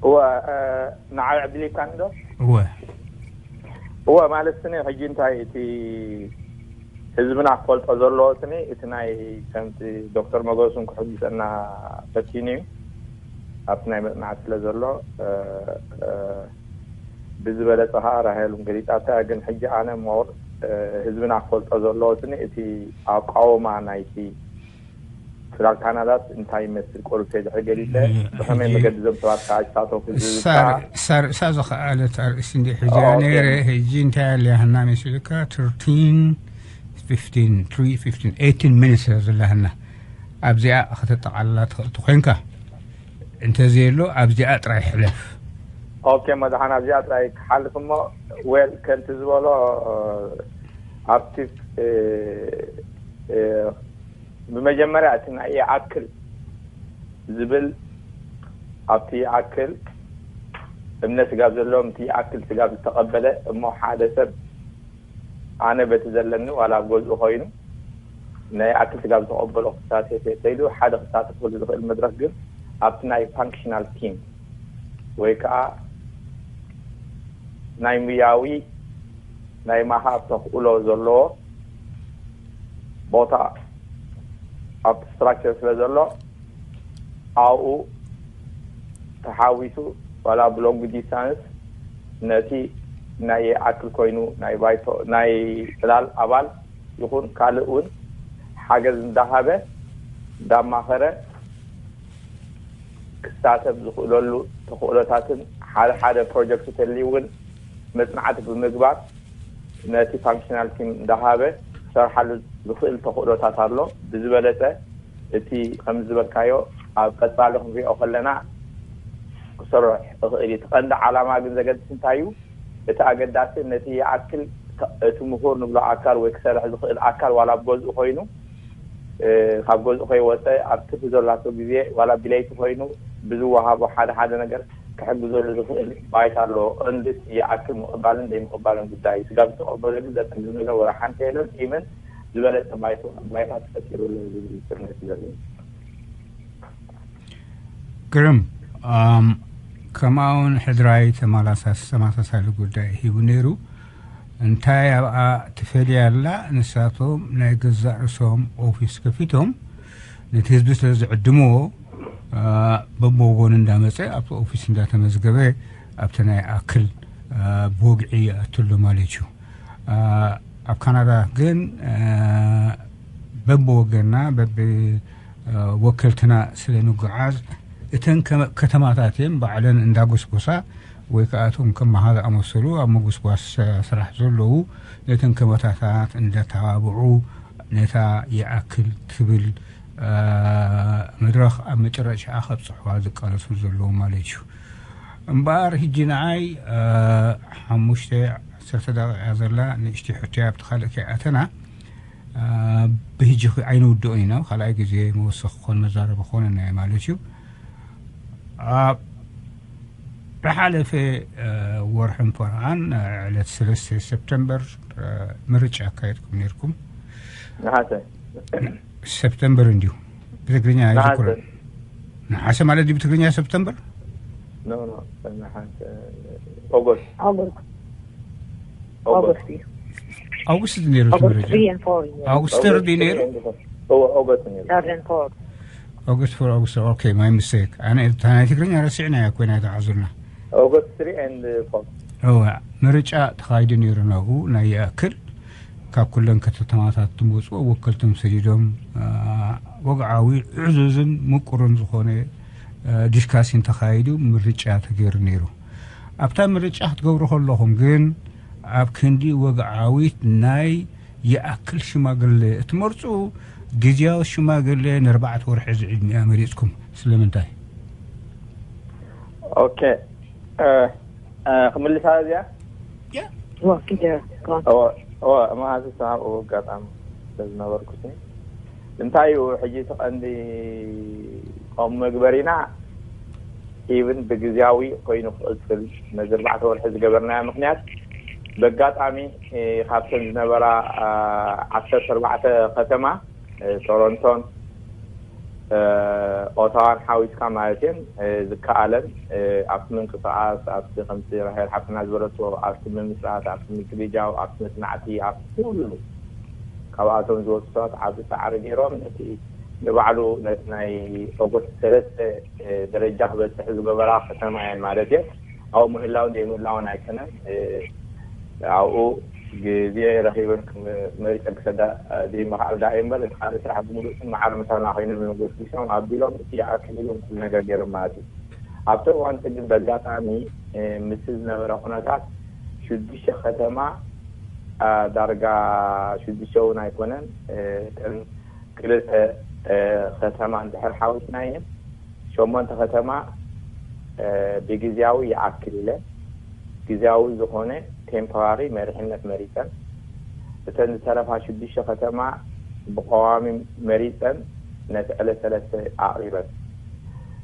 እወ፣ ንዓይ ዕድል ይብካኒ ዶ? እወ። እወ፣ ማለት ስኒ ሕጂ እንታይ እቲ ህዝብና ክፈልጦ ዘለዎ ስኒ እቲ ናይ ከምቲ ዶክተር መገሱን ክሕግዘና ፈቲኑ እዩ። ኣብቲ ናይ መጽናዕቲ ስለ ዘሎ ብዝበለጸ ከዓ ራሄል ገሊጻታ። ግን ሕጂ ኣነ ሞር ህዝብና ክፈልጦ ዘለዎ ስኒ እቲ ኣቃውማ ናይቲ ጽላል ካናዳስ እንታይ ይመስል ቁሩብ ተድሕር ገሊጸ ብኸመይ መገዲ እዞም ሰባት ከዓ ይሳተፉ ዝብል ከዓ ሳር ሳር እሳ ዝኸኣለት ኣርእስቲ እንዲ ሕጂ እያ ነይረ። ሕጂ እንታይ ኣለያህና መሲልካ? ትርቲን ፊፍቲን ትሪ ፊፍቲን ኤይቲን ሚኒትስ እያ ዘለሃና። ኣብዚኣ ከተጠቓልላ ትኽእል ተኾይንካ፣ እንተዘየሎ ኣብዚኣ ጥራይ ሕለፍ። ኦኬ፣ መድሓን ኣብዚኣ ጥራይ ክሓልፍ እሞ፣ ዌል ከምቲ ዝበሎ ኣብቲ ብመጀመርያ እቲ ናይ ይኣክል ዝብል ኣብቲ ይኣክል እምነ ስጋብ ዘለዎም እቲ ይኣክል ስጋብ ዝተቐበለ እሞ ሓደ ሰብ ኣነ በቲ ዘለኒ ዋላ ኣብ ገዝኡ ኮይኑ ናይ ይኣክል ስጋብ ዝተቐበሎ ክሳተፍ እየ ተይሉ ሓደ ክሳተፈሉ ዝኽእል መድረክ ግን ኣብቲ ናይ ፋንክሽናል ቲም ወይ ከዓ ናይ ሙያዊ ናይ ማሃብ ተኽእሎ ዘለዎ ቦታ ኣብቲ ስትራክቸር ስለ ዘሎ ኣብኡ ተሓዊሱ ዋላ ብሎንግ ዲስታንስ ነቲ ናይ ይኣክል ኮይኑ ናይ ባይቶ ናይ ጽላል ኣባል ይኹን ካልእ እውን ሓገዝ እንዳሃበ እንዳማኸረ ክሳተፍ ዝኽእለሉ ተኽእሎታትን ሓደ ሓደ ፕሮጀክት ተልዩ እውን መጽናዕቲ ብምግባር ነቲ ፋንክሽናል ቲም እንዳሃበ ክሰርሓሉ ዝኽእል ተኽእሎታት ኣሎ። ብዝበለጸ እቲ ከም ዝበልካዮ ኣብ ቀጻሊ ክንሪኦ ከለና ክሰርሕ ይኽእል እዩ። እቲ ቀንዲ ዓላማ ግን ዘገድስ እንታይ እዩ? እቲ ኣገዳሲ ነቲ ይኣክል እቲ ምሁር ንብሎ ኣካል ወይ ክሰርሕ ዝኽእል ኣካል ዋላ ኣብ ገዝኡ ኮይኑ ካብ ገዝኡ ከይወፀ ኣብ ትርፊ ዘላቶ ግዜ ዋላ ብለይቲ ኮይኑ ብዝወሃቦ ሓደ ሓደ ነገር ክሕግዘሉ ዝኽእል ባይታ ኣሎ። ቀንዲ ይኣክል ምቕባልን ዘይምቕባልን ጉዳይ እዩ። ስጋብ ዝተቐበለሉ ዘፀግም ነገር ወላ ሓንቲ የለን። ኢቨን ዝበለፀ ባይቶ ባይታ ተፈጢሩ ኣሎ ዝብል ስምዒት እዩ ዘለኒ። ግርም። ኣም፣ ከምኡ እውን ሕድራይ ተመላሳስ ተመሳሳሊ ጉዳይ ሂቡ ነይሩ። እንታይ ኣብኣ ትፈልያ ኣላ? ንሳቶም ናይ ገዛእ ርእሶም ኦፊስ ከፊቶም ነቲ ህዝቢ ስለ ዝዕድምዎ፣ አ፣ በብወገኑ እንዳመጸ ኣብቲ ኦፊስ እንዳተመዝገበ ኣብቲ ናይ ኣክል፣ አ፣ ብወግዒ ይኣትሉ ማለት እዩ። አ፣ ኣብ ካናዳ ግን፣ አ፣ በብወገንና በብ፣ አ፣ ወከልትና ስለ ንጉዓዝ እተን ከመ-፣ ከተማታት እየን ባዕለን እንዳጎስጎሳ ወይ ከዓ እቶም ከም መሃ ዝኣመሰሉ ኣብ ምጉስጓስ ስራሕ ዘለዉ ነተን ከመታታት እንዳተባብዑ ነታ ይኣክል ትብል፣ አ፣ መድረኽ ኣብ መጨረሻ ከብፅሕዋ ዝቃለሱ ዘለዉ ማለት እዩ። እምበኣር ሕጂ ንዓይ፣ አ፣ ሓሙሽተ ዓሰርተ ደቂቃ ዘላ ንእሽተይ ሕቶያ ኣብቲ ካልእ ከይኣተና፣ አ፣ ብሕጂ ኸ-፣ ኣይንውድኦን ኢና። ካልኣይ ግዜ መወሰኺ ክኾን መዛረቢ ክኾነና እዩ ማለት እዩ። ኣብ ዝሓለፈ፣ አ፣ ወርሕን ፈርቓን፣ አ፣ ዕለት ሰለስተ ሰፕተምበር፣ አ፣ ምርጫ ኣካየድኩም ነይርኩም። ነሓሰ። ሰፕተምበር እንዲሁ። ብትግርኛ ነሓሰ። ኣይዝክሮን። ነሓሰ ማለት ድዩ ብትግርኛ ሰፕተምበር? ኖ፣ ኖ፣ ነሓሰ። ኦጎስት። ኦጎስት። ኦጎስት። ኦጎስት እዩ። ኣውግስት ነይሩ እቲ ኦጎስት ምርጫ። ትሪ ኤንድ ፎር እዩ። ኣውግስት ትሪ ድዩ ነይሩ? እዎ፣ ኦጎስት ነይሩ። ትሪ ኤንድ ፎር። ኦገስት ፎር ኦገስት። ኦኬ፣ ማይ ሚስቴክ። ኣነ እታ ናይ ትግርኛ ረሲዕናያ ኮይና ተዓዙልና። ኦጎስት ትሪ ኤንድ ፎር። እዋ፣ ምርጫ ተኻይዱ ነይሩ ናብኡ። ናይ ይኣክል ካብ ኩለን ከተማታት ዝመፁ ወከልቶም ሰዲዶም፣ አ፣ ወግዓዊ ዕዙዝን ምቁርን ዝኾነ፣ አ፣ ዲስካሲን ተኻይዱ ምርጫ ተገይሩ ነይሩ። ኣብታ ምርጫ ክትገብሩ ከለኹም ግን ኣብ ክንዲ ወግዓዊት ናይ ይኣክል ሽማግለ እትመርፁ፣ ግዝያዊ ሽማግለ ንኣርባዕተ ወርሒ ዝዕድሚኣ መሪፅኩም። ስለምንታይ? ኦኬ፣ እ፣ እ፣ ክምልሳ እዚኣ? ወኪል እዋ መዓልቲ ሰማብ ኣጋጣሚ ስለዝነበርኩት እንታይ እዩ ሕጂ እቲ ቀንዲ ቀሙ መግበሪና ኢብን ብግዜያዊ ኮይኑ ክቕፅል ነዚ ኣርባዕተ ወርሒ ዝገበርናዮ ምክንያት በጋጣሚ ካብተን ዝነበራ ዓሰርተ ኣርባዕተ ከተማ ቶሮንቶን ኦታዋን ሓዊስካ ማለት እየን ዝከኣለን ኣብቲ ምንቅስቃስ ኣብቲ ከምቲ ራሄል ሓፍትና ዝበለቶ ኣብቲ ምምስራት ኣብቲ ምግልጃው ኣብቲ መጽናዕቲ ኣብቲ ኩሉ ካብኣቶም ዝወፁ ሰባት ዓቢ ፃዕሪ ገይሮም ነቲ ንባዕሉ ናይ ኦጎስት ሰለስተ ደረጃ ክበፅሕ ዝገበራ ከተማ እየን ማለት እየ ኣብኡ ምህላውን ዘይምህላውን ኣይኮነን ኣብኡ ግዜ ረኺበን መሪፀን ክሰዳ ዘይምኽኣል ዳ እምበር እቲ ካልእ ስራሕ ብምሉእ ማዕረ ምሳና ኮይኖም እዮም ጎስጒሶም ኣቢሎም እቲ ይኣክል ኢሎም ኩሉ ነገር ገይሮም ማለት እዩ ኣብቲ እዋን ግን በጋጣሚ ምስ ዝነበረ ኩነታት ሽዱሽተ ከተማ ዳርጋ ሽዱሽተ እውን ኣይኮነን ክልተ ከተማ እንድሕር ሓዊስናየን ሸሞንተ ከተማ ብግዜያዊ ይኣክል ኢለን ግዜያዊ ዝኾነ ቴምፖራሪ መሪሕነት መሪፀን እተን ዝተረፋ ሽዱሽተ ከተማ ብቀዋሚ መሪፀን ነቲ ዕለት ሰለስተ ኣቕሪበን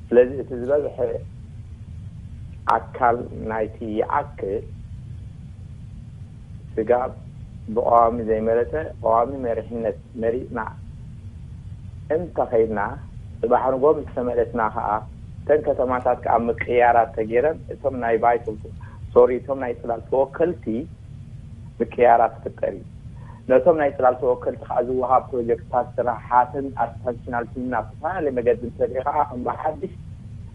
ስለዚ እቲ ዝበዝሐ ኣካል ናይቲ ይኣክል ስጋብ ብቐዋሚ ዘይመረፀ ቀዋሚ መሪሕነት መሪፅና እንተኸይድና ፅባሕ ንጎ ምስ ተመለስና ከዓ እተን ከተማታት ከዓ ምቅያራት ተገይረን እቶም ናይ ባይቶ ሶሪ እቶም ናይ ፅላል ተወከልቲ ምቅያራት ክፍጠር እዩ ነቶም ናይ ፅላል ተወከልቲ ከዓ ዝወሃብ ፕሮጀክትታት ስራሓትን ኣርቲፊሽናል ቲምና ብዝተፈላለየ መገዲ እንተሪኢ ከዓ ከም ብሓድሽ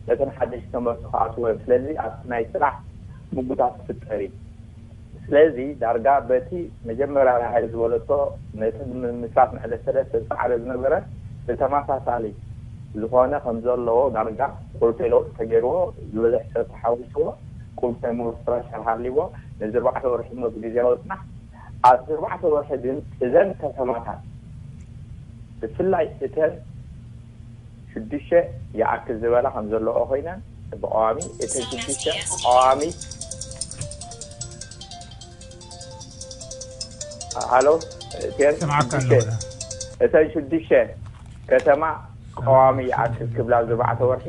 ነተን ሓድሽ ዝተመርፁ ክኣትዎ እዮም ስለዚ ኣብቲ ናይ ስራሕ ምጉታት ክፍጠር እዩ ስለዚ ዳርጋ በቲ መጀመርያ ራሄል ዝበለቶ ነቲ ንምምስራት ንዕለት ሰለስተ ዝፀዓረ ዝነበረ ብተመሳሳሊ ዝኾነ ከም ዘለዎ ዳርጋ ቁልፊ ለውጢ ተገይርዎ ዝበዝሕ ሰብ ተሓዊስዎ ቁልፊ ምስትራክቸር ሃልይዎ ነዚ ኣርባዕተ ወርሒ እሞ ብግዜያዊ ፅናሕ ኣብዚ ኣርባዕተ ወርሒ ግን እዘን ከተማታት ብፍላይ እተን ሽዱሽተ ይኣክል ዝበላ ከም ዘለኦ ኮይነን ብቀዋሚ እተን ሽዱሽተ ቀዋሚ ሃሎ እተን ሽዱሽተ ከተማ ቀዋሚ ይኣክል ክብላ ዝርባዕተ ወርሒ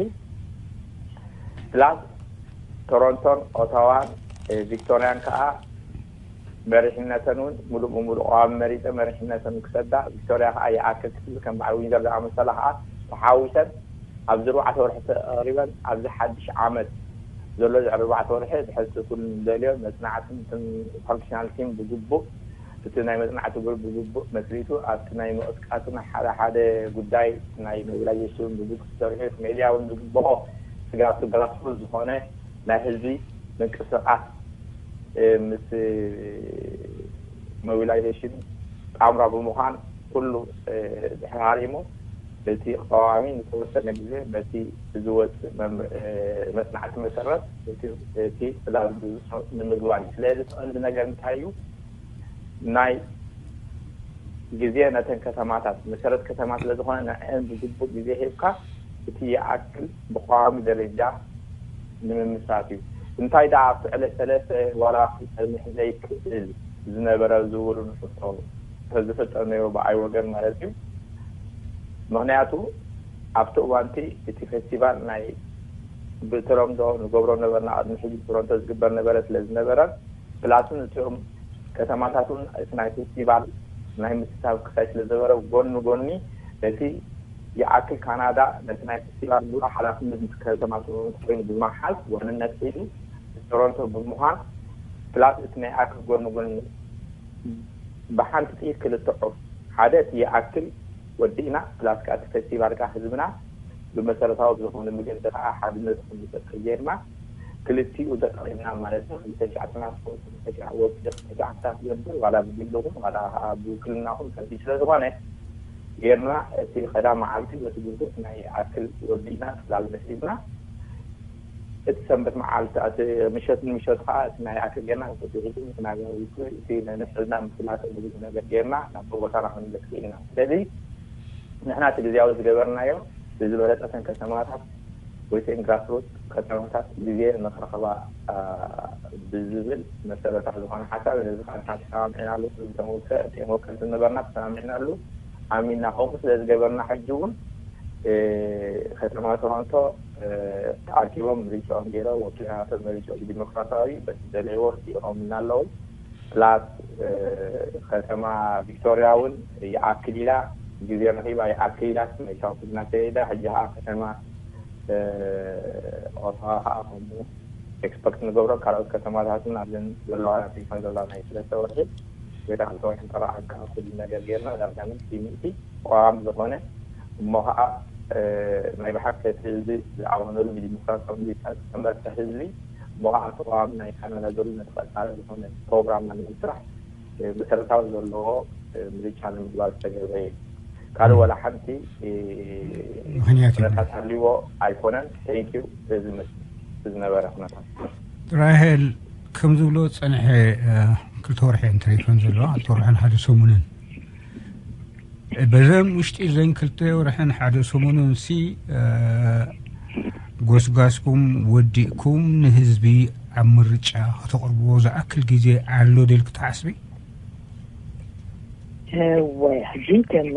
ፕላስ ቶሮንቶን ኦታዋን ቪክቶሪያን ከዓ መሪሕነተን እውን ሙሉእ ብሙሉእ ቀዋሚ መሪፀ መሪሕነተን ክሰዳ ቪክቶሪያ ከዓ ይኣክል ክትብል ከም በዓል ዊንዘር ዝኣመሰላ ከዓ ተሓዊሰን ኣብዚ ኣርባዕተ ወርሒ ተቐሪበን ኣብዚ ሓድሽ ዓመት ዘሎ እዚ ኣርባዕተ ወርሒ ብሕልቲ ኩሉ ንደልዮ መፅናዕትን ፋንክሽናል ቲም ብግቡእ እቲ ናይ መፅናዕቲ ግሩፕ ብግቡእ መስሪቱ ኣብቲ ናይ ምቕስቃስን ሓደ ሓደ ጉዳይ ናይ ሞቢላይዜሽን ብግቡእ ክሰርሑ ክሜድያ እውን ዝግብኦ ስጋቱ ግራስሩት ዝኾነ ናይ ህዝቢ ምንቅስቃስ ምስ ሞቢላይዜሽን ጣምራ ብምዃን ኩሉ ድሕሪ ሃሪሙ እቲ ቀዋሚ ንዝተወሰነ ግዜ በቲ ዝወፅእ መፅናዕቲ መሰረት እቲ ፅላል ንምግባር እዩ ስለዚ እቲ ቀንዲ ነገር እንታይ እዩ ናይ ግዜ ነተን ከተማታት መሰረት ከተማ ስለዝኾነ ንዕን ብግቡእ ግዜ ሂብካ እቲ ይኣክል ብቀዋሚ ደረጃ ንምምስራት እዩ እንታይ ደኣ ኣብቲ ዕለት ሰለስተ ዋላ ክፀንሕ ዘይክእል ዝነበረ ዝውሉ ንፍቶ ተዝፍጠር ነይሩ ብኣይ ወገን ማለት እዩ ምክንያቱ ኣብቲ እዋንቲ እቲ ፌስቲቫል ናይ ብተለምዶ ንገብሮ ነበርና ቅድሚ ሕጂ ብቶሮንቶ ዝግበር ነበረ ስለ ዝነበረ ፕላስን እቲኦም ከተማታት እውን እቲ ናይ ፌስቲቫል ናይ ምስታብ ክሳይ ስለ ዘበረ ጎኒ ጎኒ ነቲ ይኣክል ካናዳ ነቲ ናይ ፌስቲቫል ሙሉእ ሓላፍነት ምስ ከተማ ቶሮንቶ ኮይኑ ብምሓዝ ዋንነት ሒዙ ምስ ቶሮንቶ ብምዃን ፕላስ እቲ ናይ ኣክል ጎኒ ጎኒ ብሓንቲ ጥይት ክልተ ዑፍ ሓደ እቲ ይኣክል ወዲእና ፕላስ ከዓ እቲ ፌስቲቫል ከዓ ህዝብና ብመሰረታዊ ብዝኾነ መገዲ ከዓ ሓድነቱ ክምሰል ጌርና ክልቲኡ ተጠቒምና ማለት ነው። ክልተ ሻዕ ትራንስፖርት፣ ክልተ ሻዕ ወፍሪ፣ ክልተ ሻዕ ስታፍ ዝገብር ዋላ ብግልኹም ዋላ ከዓ ብውክልናኹም ከቢድ ስለ ዝኾነ ጌርና እቲ ቀዳም መዓልቲ በቲ ግቡእ ናይ ኣክል ወዲእና ጽላል መሲልና እቲ ሰንበት መዓልቲ እቲ ምሸት ንምሸት ከዓ እቲ ናይ ኣክል ጌርና ተትሒዙ ምክናገር እቲ ነንሕልና ምፍላጥ ብዙ ነገር ጌርና ናብ ቦታና ክንምለስ ክኢልና። ስለዚ ንሕና እቲ ግዜያዊ ዝገበርናዮ ብዝበለፀ ተን ከተማታት ወይተን ግራስሩት ከተማታት ግዜ ንኽረኽባ ብዝብል መሰረታዊ ዝኾነ ሓሳብ፣ እዚ ከዓ ተሰማሚዕናሉ። ተወከልቲ ነበርና፣ ተሰማሚዕናሉ፣ ኣሚንና ከምኡ ስለ ዝገበርና፣ ሕጂ እውን ከተማ ቶሮንቶ ተኣኪቦም ምርጫኦም ገይሮም፣ ወኪላቶም መሪጾም ብዲሞክራሲያዊ በቲ ዝደለይዎ ወዲቖምና ኣለዉ። ፕላስ ከተማ ቪክቶርያ እውን ይኣክል ኢላ፣ ግዜ ረኺባ ይኣክል ኢላ፣ መይታው እናተየዳ፣ ሕጂ ከዓ ከተማ ኦታዋ ከዓ ከምኡ ኤክስፐክት ንገብሮ። ካልኦት ከተማታትን ኣብዘን ዘለዋ ናተይፋ ዘለዋ ናይ ሰለስተ ወርሒ ወይ ከዓ ክልተ ወርሒ እንተረኣካ ኩሉ ነገር ጌርና ዳርጋ ሚእቲ ሚእቲ ተቋም ዝኾነ እሞ ከዓ ናይ ብሓቂ እቲ ህዝቢ ዝኣመነሉ ብዲሞክራሲያዊ ምርጫ ዝተመርጸ ህዝቢ እሞ ከዓ ተቋም ናይ ካናዳ ዘሎ ነቲ ቀጻሊ ዝኾነ ፕሮግራምና ንምስራሕ መሰረታዊ ዘለዎ ምርጫ ንምግባር ዝተገብረ እዩ። ካልእ ዋላ ሓንቲ ምኽንያት ኩነታት ሃልይዎ ኣይኮነን። ቴንኪዩ። እዚ ምስ ዝነበረ ኩነታት ራሄል ከም ዝብሎ ጸንሐ ክልተ ወርሒ እንተሪፈን ዘለዋ ክልተ ወርሕን ሓደ ሰሙንን በዘም ውሽጢ ዘን ክልተ ወርሕን ሓደ ሰሙንን ሲ ጎስጓስኩም ወዲእኩም ንህዝቢ ኣብ ምርጫ ከተቕርብዎ ዝኣክል ግዜ ኣሎ ዶ ኢልክ ትሓስቢ? እወ፣ ሕጂ ከም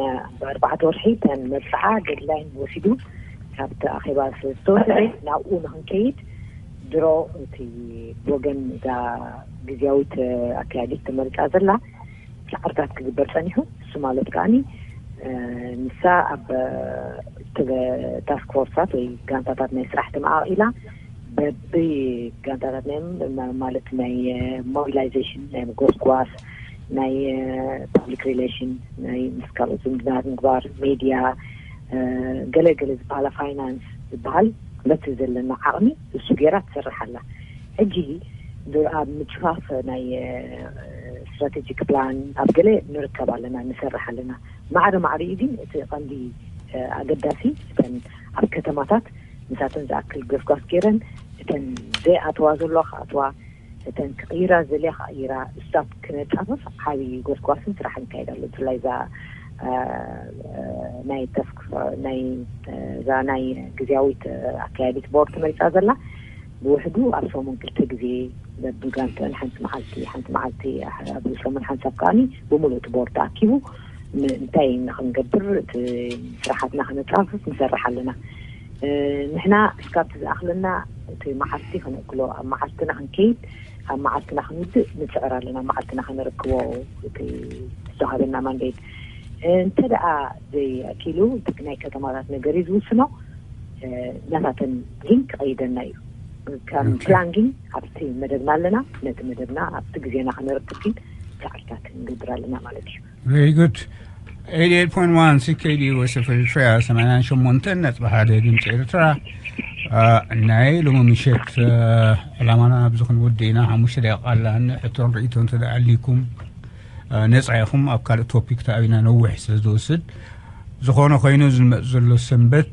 ኣርባዕተ ወርሒ ከም መብፅዓ ዴድላይን ወሲዱ ካብቲ ኣኼባ ዝተወሰደ ናብኡ ንክንከይድ ድሮ እቲ ወገን እዛ ግዝያዊት ኣካያዲት ተመሪፃ ዘላ ፃዕርታት ክግበር ፀኒሑ። እሱ ማለት ከዓኒ ንሳ ኣብ ታስክ ፎርሳት ወይ ጋንታታት ናይ ስራሕ ተመቓቒላ በቢ ጋንታታት ናይ ማለት ናይ ሞቢላይዜሽን ናይ ምጎስጓስ ናይ ፓብሊክ ሪሌሽን ናይ ምስ ካልኦት ዝምድናታት ምግባር ሜድያ ገለ ገለ ዝበሃላ ፋይናንስ ዝበሃል በቲ ዘለና ዓቕሚ እሱ ገይራ ትሰርሕ ኣላ። ሕጂ ኣብ ምጭፋፍ ናይ ስትራቴጂክ ፕላን ኣብ ገለ ንርከብ ኣለና ንሰርሕ ኣለና። ማዕረ ማዕሪኡ ግን እቲ ቀንዲ ኣገዳሲ እተን ኣብ ከተማታት ንሳተን ዝኣክል ገስጓስ ገይረን እተን ዘይኣተዋ ዘሎ ክኣትዋ እተን ክቕይራ ዘልያ ክቕይራ ስታፍ ክነጣፍፍ ዓብዪ ጎስጓስን ስራሕ ንካየድ ኣሎ። ብፍላይ እዛ ናይ ተስክ ናይ እዛ ናይ ግዝያዊት ኣካያዲት ቦርድ መሪፃ ዘላ ብውሕዱ ኣብ ሰሙን ክልተ ግዜ በብጋንተን ሓንቲ መዓልቲ ሓንቲ መዓልቲ ኣብ ሰሙን ሓንሳብ ከዓኒ ብምሉእ እቲ ቦርድ ተኣኪቡ እንታይ ኢና ክንገብር እቲ ስራሓትና ክነፃፍፍ ንሰርሕ ኣለና። ንሕና እስካብቲ ዝኣኽለና እቲ መዓልቲ ክነእክሎ ኣብ መዓልትና ክንከይድ ኣብ መዓልትና ክንውድእ ንፅዕር ኣለና። መዓልትና ክነረክቦ እቲ ዝተዋሃበና ማንዴት እንተ ደኣ ዘይኣኪሉ እቲ ናይ ከተማታት ነገር እዩ ዝውስኖ። ናታተን ግን ክቐይደና እዩ። ከም ፕላን ግን ኣብቲ መደብና ኣለና። ነቲ መደብና ኣብቲ ግዜና ክነረክብ ግን ፃዕርታት ንገብር ኣለና ማለት እዩ። Very good። ኤይትይ ኤይት ፖይንት ዋን ሲኬዲ ወሰፈ ኤርትራ ሰማንያን ሸሞንተን ነጥቢ ሓደ ድምፂ ኤርትራ። ናይ ሎሚ ምሸት ዕላማና ኣብዚ ክንውድእ ኢና። ሓሙሽተ ደቂቃ ኣላኒ። ሕቶን ርእይቶን ተደኣሊኩም ነፃ ኢኹም። ኣብ ካልእ ቶፒክ ተኣቢና ነዊሕ ስለ ዝወስድ ዝኾነ ኮይኑ ዝመፅ ዘሎ ሰንበት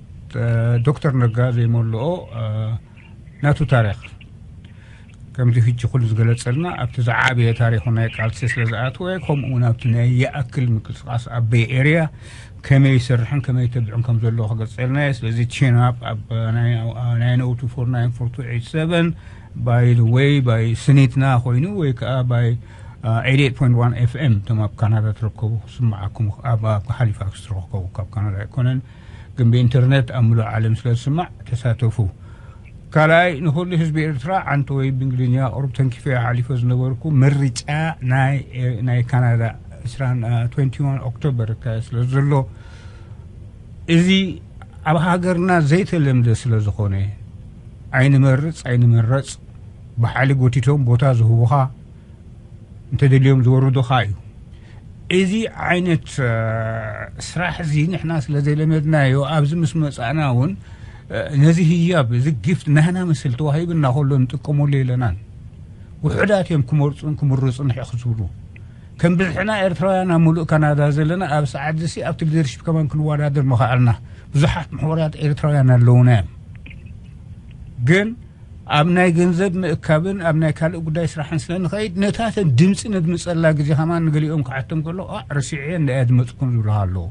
ዶክተር ነጋ ዘይመልኦ ናቱ ታሪክ ከምዚ ሕጂ ኩሉ ዝገለጸልና ኣብቲ ዝዓበየ ታሪኹ ናይ ቃልሲ ስለ ዝኣተወ ከምኡ እውን ኣብቲ ናይ ይኣክል ምንቅስቃስ ኣብ ቤይ ኤርያ ከመይ ይሰርሕን ከመይ ይተብዕን ከም ዘለዎ ክገልጸልና እየ። ስለዚ ቺን ኣፕ ኣብ ናይ ናይ ኖቱ ፎር ናይን ፎር ቱ ኤይት ሰቨን ባይ ዘ ወይ ባይ ስኒትና ኮይኑ ወይ ከዓ ባይ ኤይትይ ኤይት ፖይንት ዋን ኤፍ ኤም እቶም ኣብ ካናዳ ትርከቡ ስማዓኩም ኣብ ሃሊፋክስ ትረከቡ ካብ ካናዳ ኣይኮነን ግን ብኢንተርነት ኣብ ምሉእ ዓለም ስለ ዝስማዕ ተሳተፉ። ካልኣይ ንኹሉ ህዝቢ ኤርትራ ዓንተ ወይ ብእንግሊዝኛ ቁሩብ ተንኪፈ ሓሊፈ ዝነበርኩ ምርጫ ናይ ናይ ካናዳ ዕስራን ትወንቲ ዋን ኦክቶበር ይካየድ ስለ ዘሎ እዚ ኣብ ሃገርና ዘይተለምደ ስለ ዝኾነ ኣይንመርጽ ኣይንመረጽ ብሓይሊ ጎቲቶም ቦታ ዝህቡኻ እንተደልዮም ዝወርዱኻ እዩ። እዚ ዓይነት ስራሕ እዚ ንሕና ስለ ዘይለመድናዮ ኣብዚ ምስ መጻእና እውን ነዚ ህያብ እዚ ጊፍት ናህና ምስል ተዋሂብና ከሎ ንጥቀመሉ የለናን። ውሑዳት እዮም ክመርፁን ክምርፁን ሕቕ ዝብሉ። ከም ብዝሕና ኤርትራውያን ኣብ ሙሉእ ካናዳ ዘለና ኣብ ሰዓት እዚ ኣብቲ ሊደርሺፕ ከማን ክንወዳደር ምኸኣልና። ብዙሓት ምሕቡራት ኤርትራውያን ኣለውና እዮም። ግን ኣብ ናይ ገንዘብ ምእካብን ኣብ ናይ ካልእ ጉዳይ ስራሕን ስለ ንኸይድ ነታተን ድምፂ ነድምፀላ ግዜ ከማን ንገሊኦም ክሓቶም ከሎ ረሲዐ እንዳ እያ ዝመፅኩም ዝብልኻ ኣለዉ።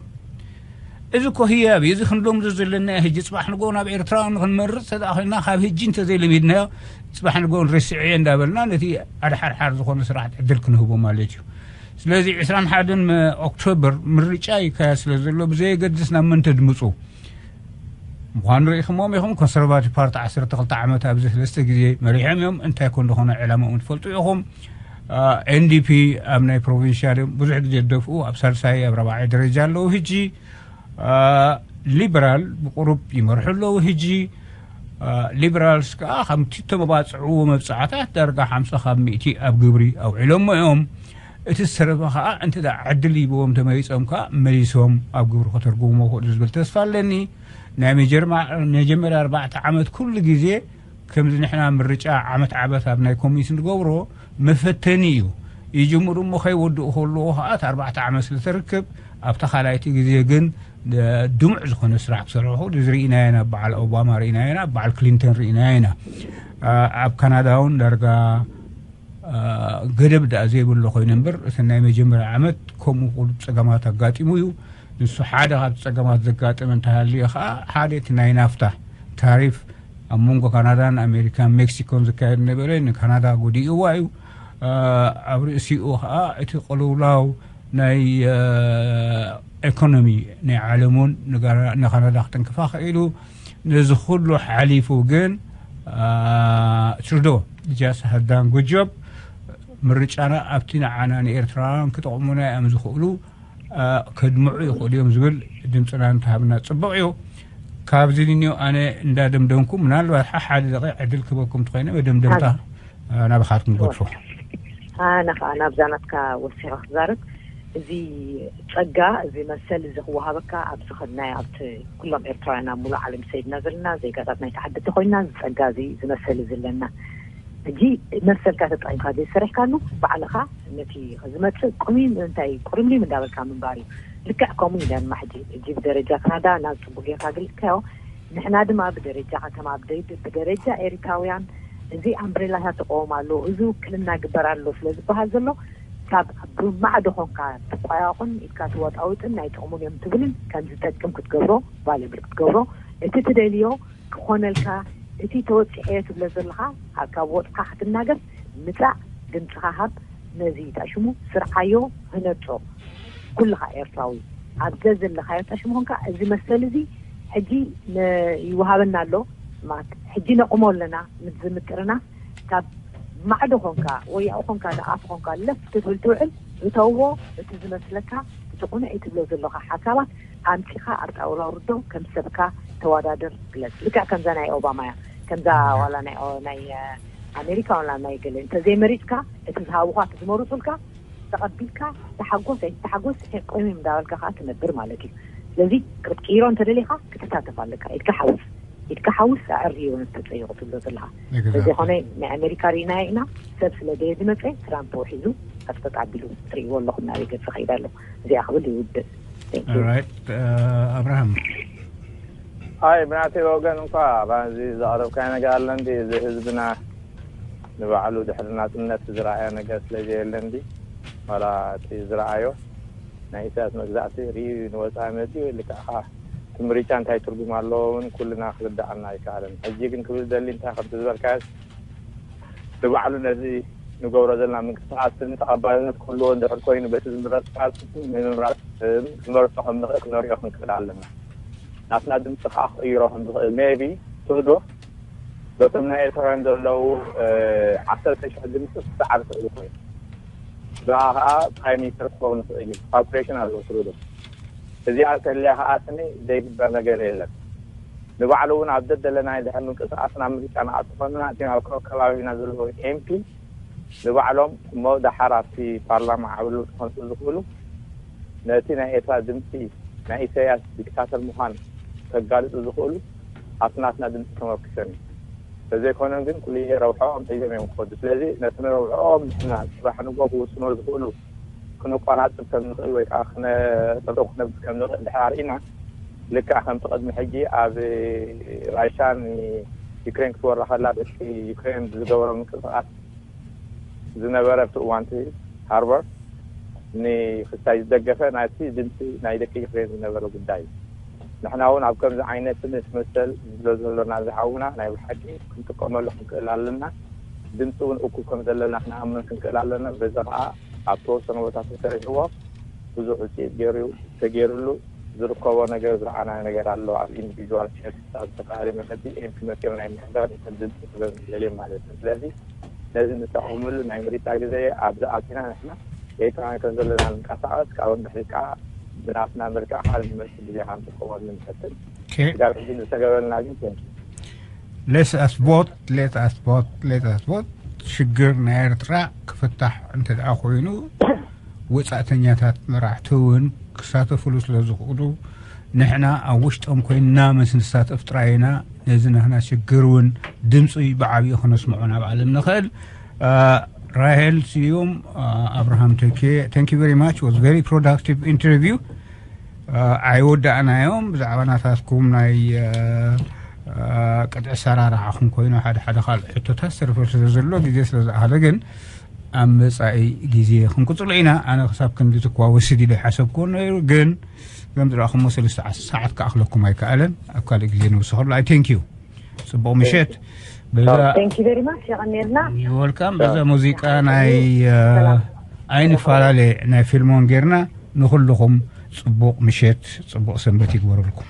እዚ እኮ ህያብ እዩ። እዚ ክንለምዶ ዘለና ሕጂ ጽባሕ ንግሆ ናብ ኤርትራውያን ክንመርጽ ተደኣ ኮይና፣ ካብ ሕጂ እንተዘይለሚድናዮ፣ ጽባሕ ንግሆ ንረስዕዮ እንዳበልና፣ ነቲ ኣድሓርሓር ዝኾነ ስራሕቲ ዕድል ክንህቦ ማለት እዩ። ስለዚ ዕስራን ሓደን ኦክቶበር ምርጫ ይካየድ ስለ ዘሎ፣ ብዘየገድስ ናብ መን ተድምጹ ምዃኑ ርኢኹሞም ኢኹም። ኮንሰርቫቲቭ ፓርቲ ዓሰርተ ክልተ ዓመት ኣብዚ ሰለስተ ግዜ መሪሖም እዮም። እንታይ ኮን ዝኾነ ዕላማኦም ትፈልጡ ኢኹም። ኤንዲፒ ኣብ ናይ ፕሮቪንሻል እዮም ብዙሕ ግዜ ዝደፍኡ፣ ኣብ ሳልሳይ ኣብ ራብዓይ ደረጃ ኣለዉ። ሕጂ ሊበራል ብቁሩብ ይመርሑ ኣለዉ። ሕጂ ሊበራልስ ከዓ ከምቲ ተመባፅዕዎ መብፃዕታት ዳርጋ ሓምሳ ካብ ሚእቲ ኣብ ግብሪ ኣውዒሎሞ እዮም። እቲ ዝተረፈ ከዓ እንተ ደኣ ዕድል ሂብዎም ተመሪፆም ከዓ መሊሶም ኣብ ግብሪ ከተርጉምዎ ክእሉ ዝብል ተስፋ ኣለኒ። ናይ መጀርማ- መጀመርያ ኣርባዕተ ዓመት ኩሉ ግዜ ከምዚ ንሕና ምርጫ ዓመት ዓመት ኣብ ናይ ኮሚሽን ንገብሮ መፈተኒ እዩ። ይጅምሩ እሞ ከይወድኡ ከለዎ ከዓ እቲ ኣርባዕተ ዓመት ስለ ተርክብ ኣብታ ካልኣይቲ ግዜ ግን ድሙዕ ዝኾነ ስራሕ ክሰርሑ ዝርኢናዮ ኢና። በዓል ኦባማ ርኢናዮ ኢና፣ በዓል ክሊንተን ርኢናዮ ኢና። ኣብ ካናዳ እውን ዳርጋ ገደብ ደኣ ዘይብሉ ኮይኑ እምበር እቲ ናይ መጀመርያ ዓመት ከምኡ ኩሉ ፀገማት ኣጋጢሙ እዩ። ንሱ ሓደ ካብቲ ፀገማት ዘጋጠመ እንተሃልዩ ከዓ ሓደ እቲ ናይ ናፍታ ታሪፍ ኣብ መንጎ ካናዳን ኣሜሪካን ሜክሲኮን ዝካየድ ነበረ ንካናዳ ጎዲእዋ እዩ። ኣብ ርእሲኡ ከዓ እቲ ቅልውላው ናይ ኤኮኖሚ ናይ ዓለም እውን ንካናዳ ክጥንክፋ ክኢሉ። ነዚ ኩሉ ሓሊፉ ግን ትሩዶ just has done good job። ምርጫና ኣብቲ ንዓና ንኤርትራውያን ክጠቕሙና እዮም ዝኽእሉ ከድምዑ ይኽእሉ እዮም ዝብል ድምፅና እንተሃብና ፅቡቕ እዩ። ካብዚ ንኒኦ ኣነ እንዳደምደምኩ ምናልባት ሓሓደ ደቂቕ ዕድል ክበኩም ትኾይነ መደምደምታ ናባኻትኩም ገድፎ። ኣነ ከዓ ናብዛ ናትካ ወሲኸ ክዛረብ፣ እዚ ፀጋ እዚ መሰል እዚ ክወሃበካ ኣብዚ ከድናዮ ኣብቲ ኩሎም ኤርትራውያን ኣብ ሙሉእ ዓለም ሰይድና ዘለና ዜጋታት ናይ ተዓደቲ ኮይና እዚ ፀጋ እዚ እዚ መሰል እዚ ኣለና። ሕጂ መሰልካ ተጠቂምካ ዘይሰሪሕካሉ ባዕልኻ ነቲ ዝመፅእ ቁሚም እንታይ ቁሪምሊም እንዳበልካ ምንባር እዩ። ልክዕ ከምኡ ኢና ድማ ሕጂ ሕጂ ብደረጃ ካናዳ ናብ ፅቡቅ ጌርካ ገሊፅካዮ። ንሕና ድማ ብደረጃ ከተማ ብደይ- ብደረጃ ኤሪካውያን እዚ ኣምብሬላታት ተቆወም ኣሎ እዚ ውክልና ግበር ኣሎ ስለ ዝበሃል ዘሎ ካብ ብማዕዶ ኮንካ ትቋያቁን ኢድካ ትወጣውጥን ናይ ጥቅሙን እዮም ትብልን ከም ዝጠቅም ክትገብሮ ቫሌብል ክትገብሮ እቲ ትደልዮ ክኾነልካ እቲ ተወፂዐዮ ትብሎ ዘለኻ ካብ ወፅኻ ክትናገር ምፃእ ድምፅኻ ሃብ ነዚ ጣሽሙ ስርዓዮ ህነፆ ኩልኻ ኤርትራዊ ኣብ ገ ዘለኻዮ ጣሽሙ ኾንካ እዚ መሰል እዚ ሕጂ ይወሃበና ኣሎ ሕጂ ነቑሞ ኣለና ምስ ዝምጥርና ካብ ማዕዶ ኾንካ ወይ ኣብኡ ኾንካ ንኣፍ ኾንካ ለፍ ትብል ትውዕል እተዎ እቲ ዝመስለካ እቲ ቁኑዕ እዩ ትብሎ ዘለኻ ሓሳባት ኣምፂኻ ኣብ ጣውላ ውርዶ ከም ሰብካ ተወዳደር ግለፅ ልክዕ ከምዛ ናይ ኦባማ እያ ከምዛ ዋላ ናይ ናይ ኣሜሪካ ዋላ ናይ ገለ እንተዘይመሪፅካ እቲ ዝሃቡኻ እቲ ዝመሩፁልካ ተቐቢልካ ተሓጎስ ኣይትተሓጎስ ቆይም እንዳበልካ ከዓ ትነብር ማለት እዩ ስለዚ ክትቅይሮ እንተደሊኻ ክትሳተፍ ኣለካ ኢድካ ሓውስ ኢድካ ሓውስ ኣዕርዮ ነቲ ተፀይቑ ትብሎ ዘለኻ ስለዚ ኾነ ናይ ኣሜሪካ ርኢናዮ ኢና ሰብ ስለ ደየ ዝመፀ ትራምፕ ውሒዙ ኣፅጠጥ ኣቢሉ ትርእይዎ ኣለኹም ናበይ ገፅ ኸይድ ኣሎ እዚኣ ክብል ይውድእ Alright. ኣብርሃም ኣይ ብናተይ ወገን እንኳ ባዚ ዘቕረብካዮ ነገር ኣሎ እንዲ እዚ ህዝብና ንባዕሉ ድሕሪ ናፅነት ዝረኣዮ ነገር ስለ ዘየለ እንዲ ዋላ እቲ ዝረኣዮ ናይ ኢሳያስ መግዛእቲ ርእዩ ንወፃኢ መፂኡ ልክዕኻ እቲ ምርጫ እንታይ ትርጉም ኣለዎ እውን ኩልና ክርድኣና ኣይከኣለን ሕጂ ግን ክብል ደሊ እንታይ ከምቲ ዝበልካዮስ ንባዕሉ ነዚ ንገብሮ ዘለና ምንቅስቃስ ተቐባልነት ክህልዎ እንድሕር ኮይኑ በቲ ዝምረፅ ፓርቲ ንምምራፅ ዝመርፆ ከም ንኽእል ክነሪኦ ክንክእል ኣለና ናትና ድምፂ ከዓ ክቅይሮ ከም ዝኽእል maybe ትህዶ በቶም ናይ ኤርትራውያን ዘለዉ ዓሰርተ ሽሕ ድምፂ ክሰዓር ይኽእሉ ኮይኑ ብኣ ከዓ ፕራይም ሚኒስተር ክኸውን ይኽእል እዩ ካልኩሌሽን ኣለዎ ትህዶ እዚኣ እንተልያ ከዓ ስኒ ዘይግበር ነገር የለን ንባዕሉ እውን ኣብ ደደለናይ ድሕር ምንቅስቃስ ናብ ምርጫ ንኣቱ ኮንና እቲ ኣብ ከባቢና ዘለዉ ኤምፒ ንባዕሎም እሞ ደሓር ኣብቲ ፓርላማ ዓብሉ ክመፁ ዝኽእሉ ነቲ ናይ ኤርትራ ድምፂ ናይ ኢሳያስ ዲክታተር ምዃን ከጋልፁ ዝኽእሉ ኣብቲ ናትና ድምፂ ተመርኪሶም እዩ ተዘይኮነ ግን ኩሉ ረብሖኦም ሒዞም እዮም ክኸዱ ስለዚ ነቲ ረብሖኦም ንሕና ስራሕ ንጎ ክውስኖ ዝኽእሉ ክነቋናፅብ ከም ንኽእል ወይ ከዓ ክነጠጠው ክነብር ከም ንኽእል ድሕር ኣርኢና ልክዕ ከምቲ ቅድሚ ሕጂ ኣብ ራሻ ንዩክሬን ክትወራ ከላ ደቂ ዩክሬን ብዝገበሮ ምንቅስቃስ ዝነበረ ኣብቲ እዋንቲ ሃርበር ንክስታይ ዝደገፈ ናይቲ ድምፂ ናይ ደቂ ዩክሬን ዝነበረ ጉዳይ እዩ ንሕና እውን ኣብ ከምዚ ዓይነት ትምህርቲ መሰል ንብሎ ዘሎና ዝሓውና ናይ ብሓቂ ክንጥቀመሉ ክንክእል ኣለና። ድምፂ እውን እኩል ከም ዘለና ክንኣምን ክንክእል ኣለና። በዚ ከዓ ኣብ ተወሰነ ቦታ ተሰሪሕዎ ብዙሕ ውፅኢት ገይሩ ተገይሩሉ ዝርከቦ ነገር ዝረኣና ነገር ኣሎ። ኣብ ኢንዲቪጁዋል ሸርት ኣብ ዝተፈላለዩ መገዲ ኤምፒ መፂኦም ናይ ምሕዳር ከም ድምፂ ክበብ ዝደልዮም ማለት እዩ። ስለዚ ነዚ ንጠቐምሉ ናይ ምርጫ ግዜ ኣብዚ ኣቲና ንሕና ኤርትራውያን ከም ዘለና ንንቀሳቐስ ካብኡ ንድሕሪት ከዓ ብናትና መልክዕ ካልእ ንመልሲ ግዜ ክንጥቀመሉ ንፈትን ስጋብ ሕጂ ዝተገበረልና ግን ቴንኪ let us vote let us vote let us vote ሽግር ናይ ኤርትራ ክፍታሕ እንተ ደኣ ኮይኑ ወጻእተኛታት መራሕቲ እውን ክሳተፍሉ ስለ ዝኽእሉ ንሕና ኣብ ውሽጦም ኮይንና ምስ ንሳተፍ ጥራይ ኢና ነዚ ናህና ሽግር እውን ድምፂ ብዓብዩ ክነስምዖ ናብ ዓለም ንኽእል ራሄል ስዩም ኣብርሃም ተኬ thank you very much was very productive interview ኣይወዳእናዮም ብዛዕባ ናታትኩም ናይ ቅጥዒ ሰራርሓኹም ኮይኑ ሓደ ሓደ ካልእ ሕቶታት ዝተረፈ ስለ ዘሎ ግዜ ስለ ዝኣኸለ ግን ኣብ መፃኢ ግዜ ክንቅፅሎ ኢና ኣነ ክሳብ ክንዲ ትኳ ወስድ ኢለ ሓሰብኩ ነይሩ ግን ከም ዝረእኹሞ ሰለስተ ሰዓት ክኣኽለኩም ኣይከኣለን ኣብ ካልእ ግዜ ንውስኸሉ I thank you ፅቡቕ ምሸት በዛ Thank you very much የቐንየልና welcome በዛ ሙዚቃ ናይ ኣይንፈላለ ናይ ፊልሞን ጌርና ንኹልኹም ፅቡቕ ምሸት ፅቡቕ ሰንበት ይግበረልኩም